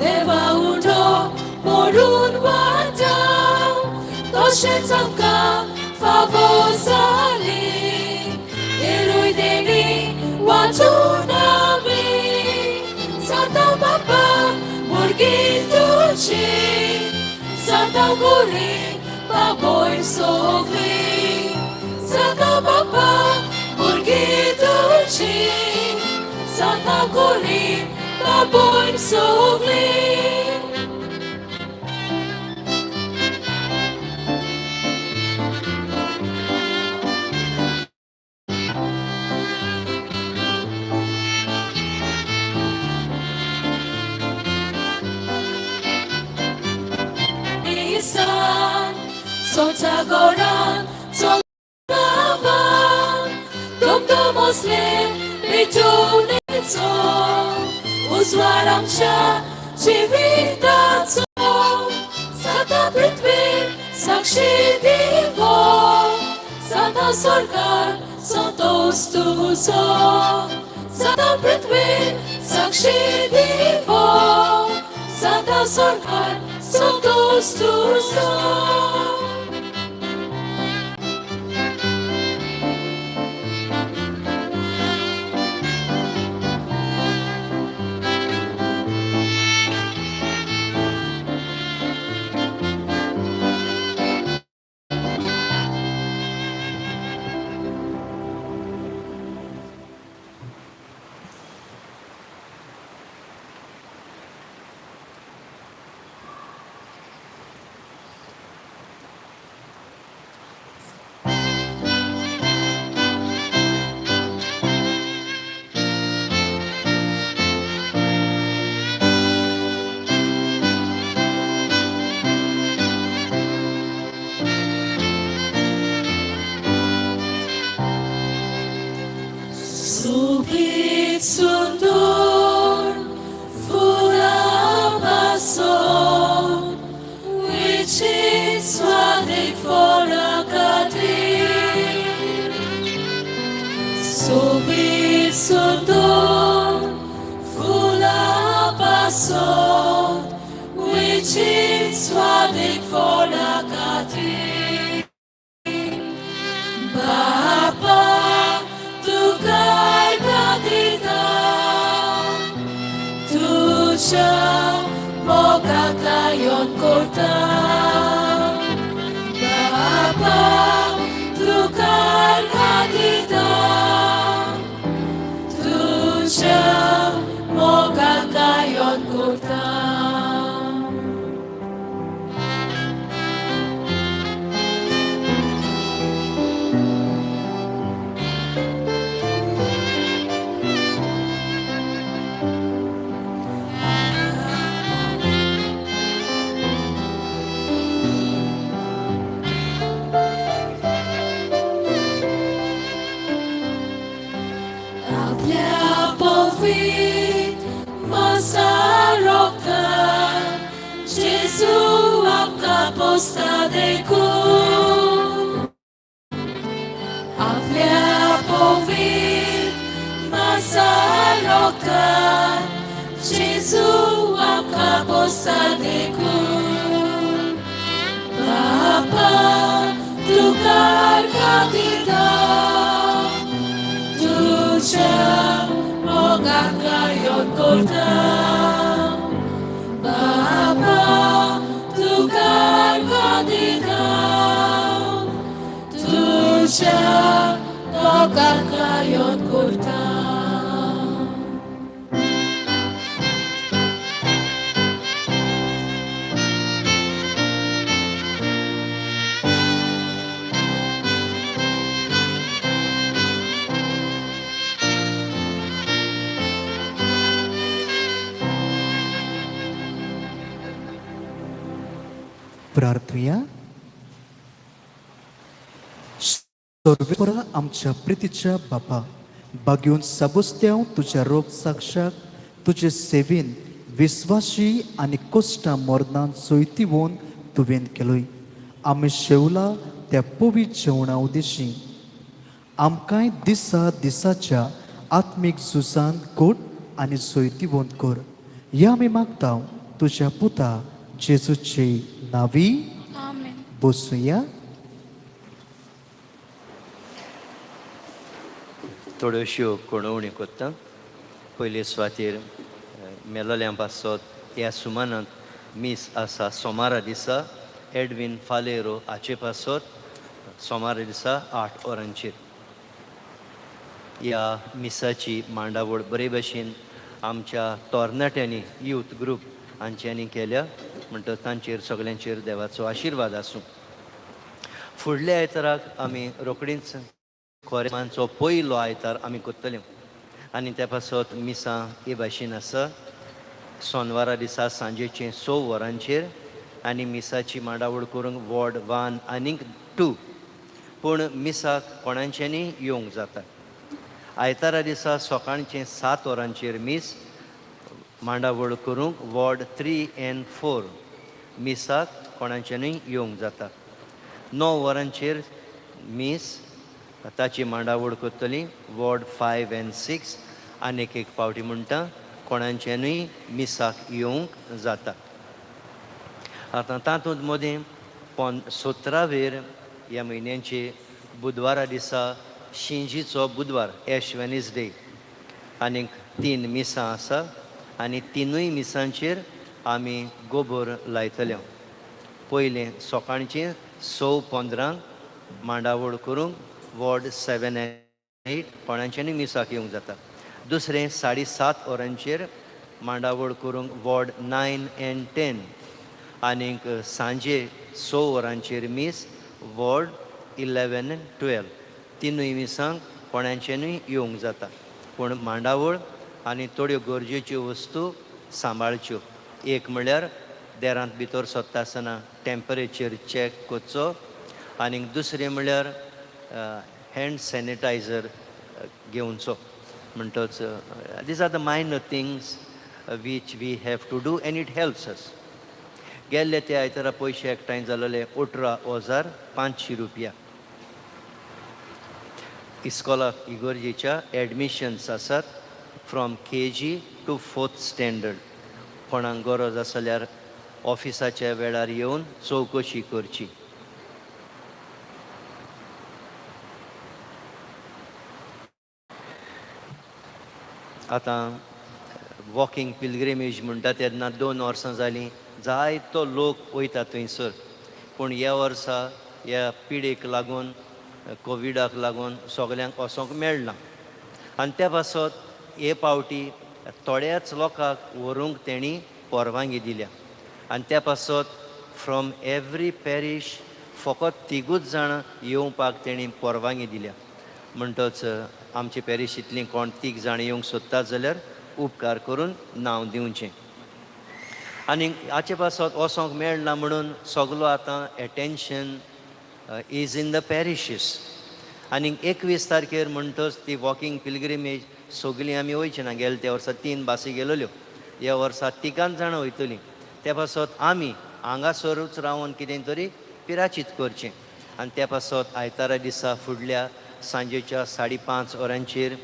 देवा उठो मोडून वाटा तशेंच आमकां फावो जाली एरूय देणी वांटून आमी सदां बापा भुरगीं तुजी सदां गोरी बाबोय सगळीं सदां बापा भुरगीं तुजी सदां गोरी बाबोय सगळीं. Isan, Sotagoran, Tolgavan, Domdomosle, Betoneto, उजवाड आमच्या जिविताचो सदां पृथ्वीर साक्षी दिवो सदां स्वर्गार संतोष तुजो सदां पृथ्वीर साक्षी दिवो सदां स्वर्गार संतोष तुजो. गायन करता. बापा तुका दिता, तुज्या मोगाक गायन करता. आपल्या पवित्र मसारोगतान जेजू आमकां पोसता देखून. आपल्या पवित्र मसारोगतान जेजू आमकां पोसता देखून. बापा तुका दिता, तुज्या मोगाक गायन करता. बापा तुका दिता, तुज्या मोगाक गायन करता. प्रार्थुया. सर्वेपरा आमच्या प्रितीच्या बापा, बागेवन सबस्त्यांव तुज्या रोग साक्षाक तुजे सेवेन विस्वाशी आनी कोश्टां मरणान सोयतिवोन तुवें केलोय. आमी शेवला त्या पवित्र जेवणा उदेशी आमकांय दिसा दिसाच्या आत्मीक झुजान कोट आनी सोयतिवंत कर. ह्या आमी मागता तुज्या पुता जेजूचे नावी. बसुया. थोड्योश्यो कणोवण्यो करता. पयले सुवातेर मेलोल्यां पासत ह्या सुमानांत मीस आसा सोमारा दिसा एडवीन फालेरो हाचे पासत सोमारा दिसा 8 वरांचेर. ह्या मिसाची मांडावळ बरे भशेन आमच्या तरणाट्यांनी, यूथ ग्रूप हांच्यांनी केल्या, म्हणटच तांचेर सगल्यांचेर देवाचो आशिर्वाद आसूं. फुडल्या आयताराक आमी रोखडीच कोरेमांचो पयलो आयतार आमी करतले आनी त्या पासत मिसां हे भाशेन आसा. सोनवारा दिसा सांजेचें 6 वरांचेर आनी मिसाची मांडावळ करूंक वॉर्ड 1 आनीक 2, पूण मिसाक कोणाच्यांनी येवंक जाता. आयतारा दिसा सकाळचें 7 वरांचेर मीस, मांडावळ करूंक वॉर्ड 3 एंड 4, मिसाक कोणाच्यानूय येवंक जाता. 9 वरांचेर मीस, ताची मांडावळ करतली वॉर्ड 5 एंड 6. आनीक एक पावटी म्हणटा, कोणाच्यानूय मिसाक येवंक जाता. आतां तातूंत मदीं 17वेर ह्या म्हयन्याचे बुधवारा दिसा शिंजीचो बुधवार, एश वेनिसडे, आनीक तीन मिसां आसा आनी तिनूय मिसांचेर आमी गोबोर लायतले. पयलें सकाळचें 6:15 मांडावळ करूंक वॉर्ड 7 8, कोणाच्यानूय मिसाक येवंक जाता. दुसरें 7:30 वरांचेर मांडावळ करूंक वॉर्ड 9 एंड 10 आनीक सांजे 6 वरांचेर मीस वॉर्ड 11 एंड 12. तिनूय मिसांक कोणाच्यानूय येवंक जाता, पूण मांडावळ आनी थोड्यो गरजेच्यो वस्तू सांबाळच्यो. एक म्हळ्यार देरांत भितर सरता आसतना टेम्परेचर चॅक करचो आनीक दुसरें म्हळ्यार हँड सॅनिटायझर घेवचो. म्हणटच these are the minor things which we have to do and it helps us. गेल्ले ते आयतारा पयशे एकठांय जालेले 18,500 रुपया. इस्कॉलाक इगोर्जेच्या एडमिशन्स आसात from KG to fourth standard. कोणाक गरज आसा जाल्यार ऑफिसाच्या वेळार येवन चवकशी करची. आतां वॉकिंग पिलग्रिमेज म्हणटा तेन्ना 2 वर्सां जालीं. जायतो लोक वयता थंयसर. पूण ह्या वर्सा ह्या पिडेक लागून, कोविडाक लागून सगल्यांक वचोंक मेळना आनी त्या पासत हे पावटी थोड्याच लोकांक व्हरूंक तेणी परवानगी दिल्या. आनी त्या पासत फ्रॉम एवरी पॅरीश फकत तिगूच जाणां येवपाक तेणी परवानगी दिल्या. म्हणटच आमचे पॅरिशींतलीं कोण तीग जाणां येवंक सोदतात जाल्यार उपकार करून नांव दिवचें. आनी हाचे पासत वचोंक मेळना म्हणून सगलो आतां attention is in the parishes. आनी 21 तारखेर म्हणटच ती वॉकिंग पिलग्रिमेज सगलीं आमी वयची ना. गेले त्या वर्सा 3 बासी गेलेल्यो, ह्या वर्सा तिगांच जाणां वयतलीं. त्या पासत आमी हांगासरूच रावन कितें तरी पिराचीत करचें. आनी त्या पासत आयतारा दिसा फुडल्या सांजेच्या 5:30 वरांचेर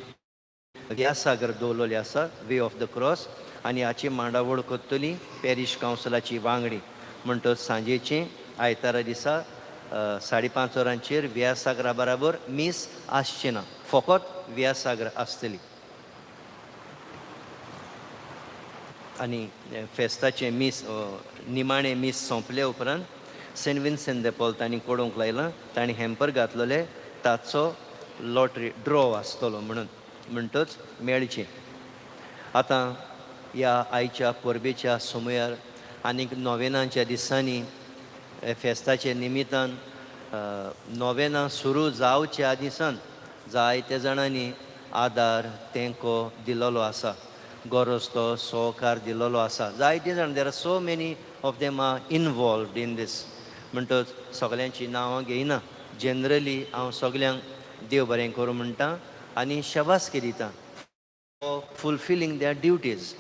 व्यासागर दवरलेली आसा, वे ऑफ the cross, आनी हाची मांडावळ करतली पॅरीश कावन्सिलाची वांगडी. म्हणटच सांजेचें आयतारा दिसा 5:30 वरांचेर व्यासागरा बराबर मीस आसचें ना, फकत व्यासागर आसतली. आनी फेस्ताचें मीस, निमाणें मीस सोंपले उपरांत सेंट विन्सेंट दे पॉल तांणी कोडूंक लायलां, तांणी हॅम्पर घातलेले, ताचो लॉटरी ड्रॉ आसतलो म्हणून, म्हणटच मेळचें. आतां ह्या आयच्या परबेच्या समयार आनीक नोवेनाच्या दिसांनी फेस्ताच्या निमितान नोवेनां सुरू जावच्या दिसान जायत्या जाणांनी आदार तेंको दिलोलो आसा, गरज तो सहकार दिलोलो आसा. जायते जाण, there are so many of them are involved in this. म्हणटच सगल्यांची नांवां घेयना, जनरली हांव सगल्यांक देव बरें करूं म्हणटा आनी शाबासकी दिता for fulfilling their duties.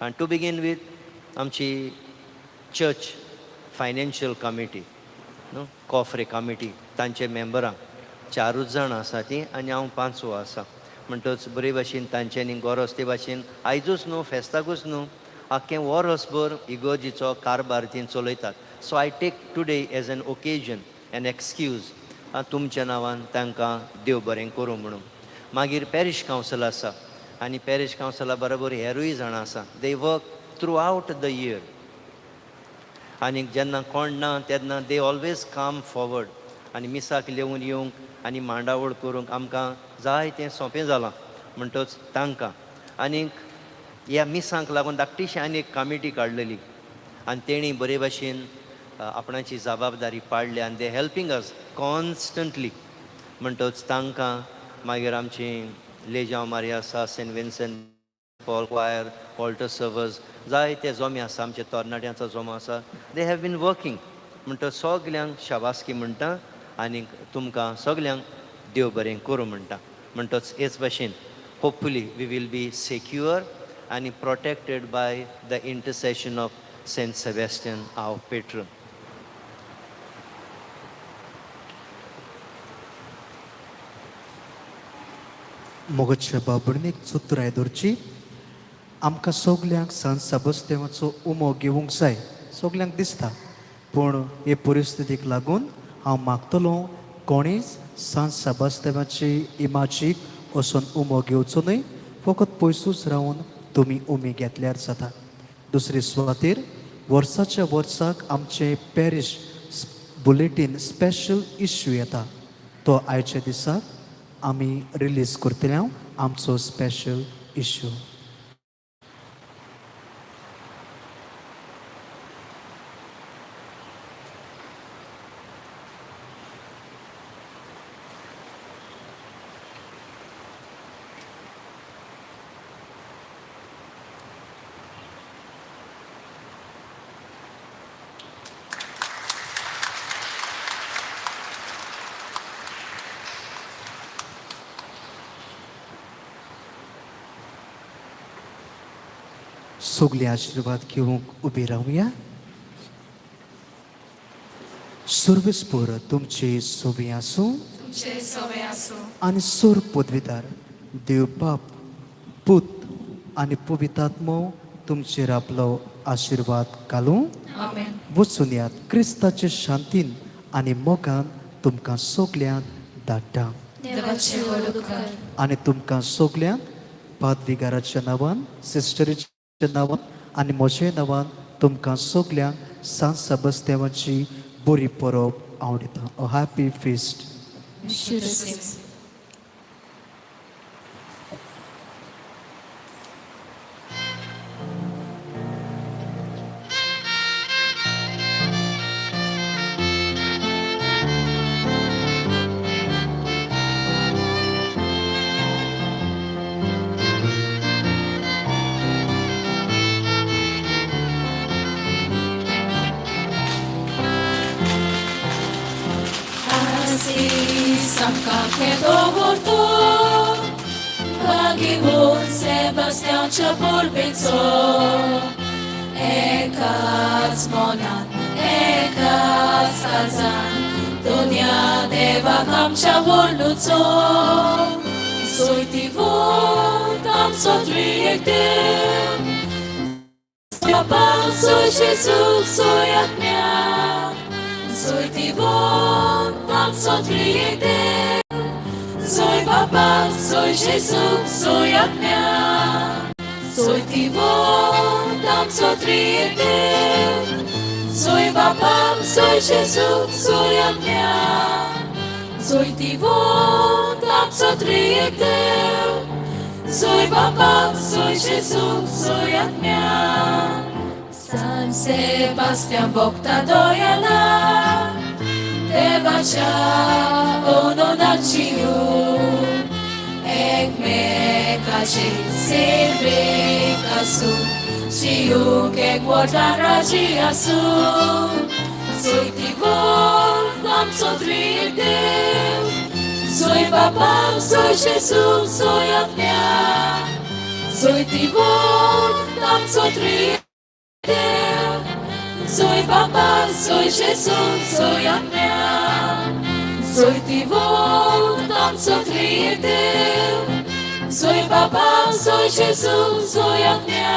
आनी टू बिगीन वीथ आमची चर्च फायनान्शियल कमिटी न्हू, कॉफ्रे कमिटी, तांचे मेंबरां 4 जाणां आसा तीं आनी हांव 5वो आसा. म्हणटच बरे भाशेन तांच्यांनी गरज ते भाशेन आयजूच न्हू, फेस्ताकूच न्हू, आख्खें वर्सभर इगर्जीचो कारबार ती चलयतात. So I take today as an occasion, an excuse, तुमच्या नांवान तांकां देव बरें करूं म्हणून. मागीर पॅरीश कावन्सिल आसा आनी पॅरीश कावन्सिला बरोबर हेरूय जाणां आसा, they work throughout the year. आनी जेन्ना कोण ना तेन्ना they always come forward आनी मिसाक लेवन येवंक आनी मांडावळ करूंक आमकां जाय तें सोंपें जालां. म्हणटच तांकां आनीक ह्या मिसांक लागून धाकटीशी आनी एक कमिटी काडलेली आनी तेणी बरे भाशेन आपणाची जबाबदारी पाडल्या आनी they helping us constantly. म्हणटच तांकां मागीर आमची लेजांव मारिया आसा, Saint Vincent Paul choir, altar servers, जायते जोमे आसा, आमचे तरणाट्यांचो जोमो आसा, they have been working. म्हणटच सगल्यांक शाबासकी म्हणटा आनी तुमकां सगल्यांक देव बरें करूं म्हणटा. म्हणटच हेच भाशेन hopefully we will be secure आनी protected by the intercession of Saint Sebastian our patron. मोगच्या बाबडणीक चतुराय दवरची. आमकां सगल्यांक सांत साबस्तेवाचो उमो घेवंक जाय, सगल्यांक दिसता, पूण हे परिस्थितीक लागून हांव मागतलो कोणीच सांत साबास्तेवाची इमाजीक वचोन उमो घेवचो न्हय, फकत पयसूच रावन तुमी उमी घेतल्यार जाता. दुसरे सुवातेर वर्साच्या वर्साक आमचें पॅरीश बुलेटीन स्पेशल इश्यू येता, तो आयच्या दिसाक आमी रिलीज करतले हांव आमचो स्पेशल इश्यू. सगळे आशिर्वाद घेवंक उबी रावया. सर्वेस्पर तुमचे सोबी आसूं तुमचे सवे आसूं. आनी सोर पदवीदार देव बाप, पूत आनी पवित्र तुमचेर आपलो आशिर्वाद घालूं. आमेन. वचून यात क्रिस्ताचे शांतीन आनी मोगान तुमकां सगल्यांक धाडटा. देवाचे व्हड उपकार. आनी तुमकां सगल्यांक पादविगाराच्या नांवान, सिस्टरीच्या नांवान आनी म्हज्या नांवान तुमकां सगल्यांक सांत सेबास्त्यांवाची बरी परब हांव दितां. A happy feast. Wish you the same. Samka केदो भागीवोन सेबास्त्यांच्या परबेचो एकाच मनान एकाच काळजान दोन्या देवाक आमच्या व्हडलूचो सोयतिवोत आमचो त्रिएक देव बाबा सोय जेजूक सोय आत्म्या सोयतिवोत आमचो त्रिएक देव सोय बाबा सोय जेजूक सोय आत्म्या सोयतिवोत आमचो त्रिएक देव सोय बाबा सोय जेजूक सोय आत्म्या सोयतिवोत आमचो त्रिएक देव सोय बाबा सोय जेजूक सोय आत्म्या San Sebastian bokta dojala देवाच्या ओनोनाची एकमेकाचे सेवेक आसूं जियूंक एकवटान राजी आसूं सोयतिवोत आमचो त्रिएक देव सोय बाबा सोय जेजू सोय आत्म्या सोयतिवोत आमचो त्रिएक देव सोय बाबा सोय जेजू सोय आत्म्या सोयतिवोत आमचो त्रिएक देव सोय बाबा सोय जेजू सोय आत्म्या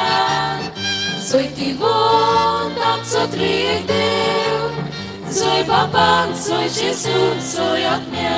सोयतिवोत आमचो त्रिएक देव सोय बाबा सोय जेजू सोय आत्म्या.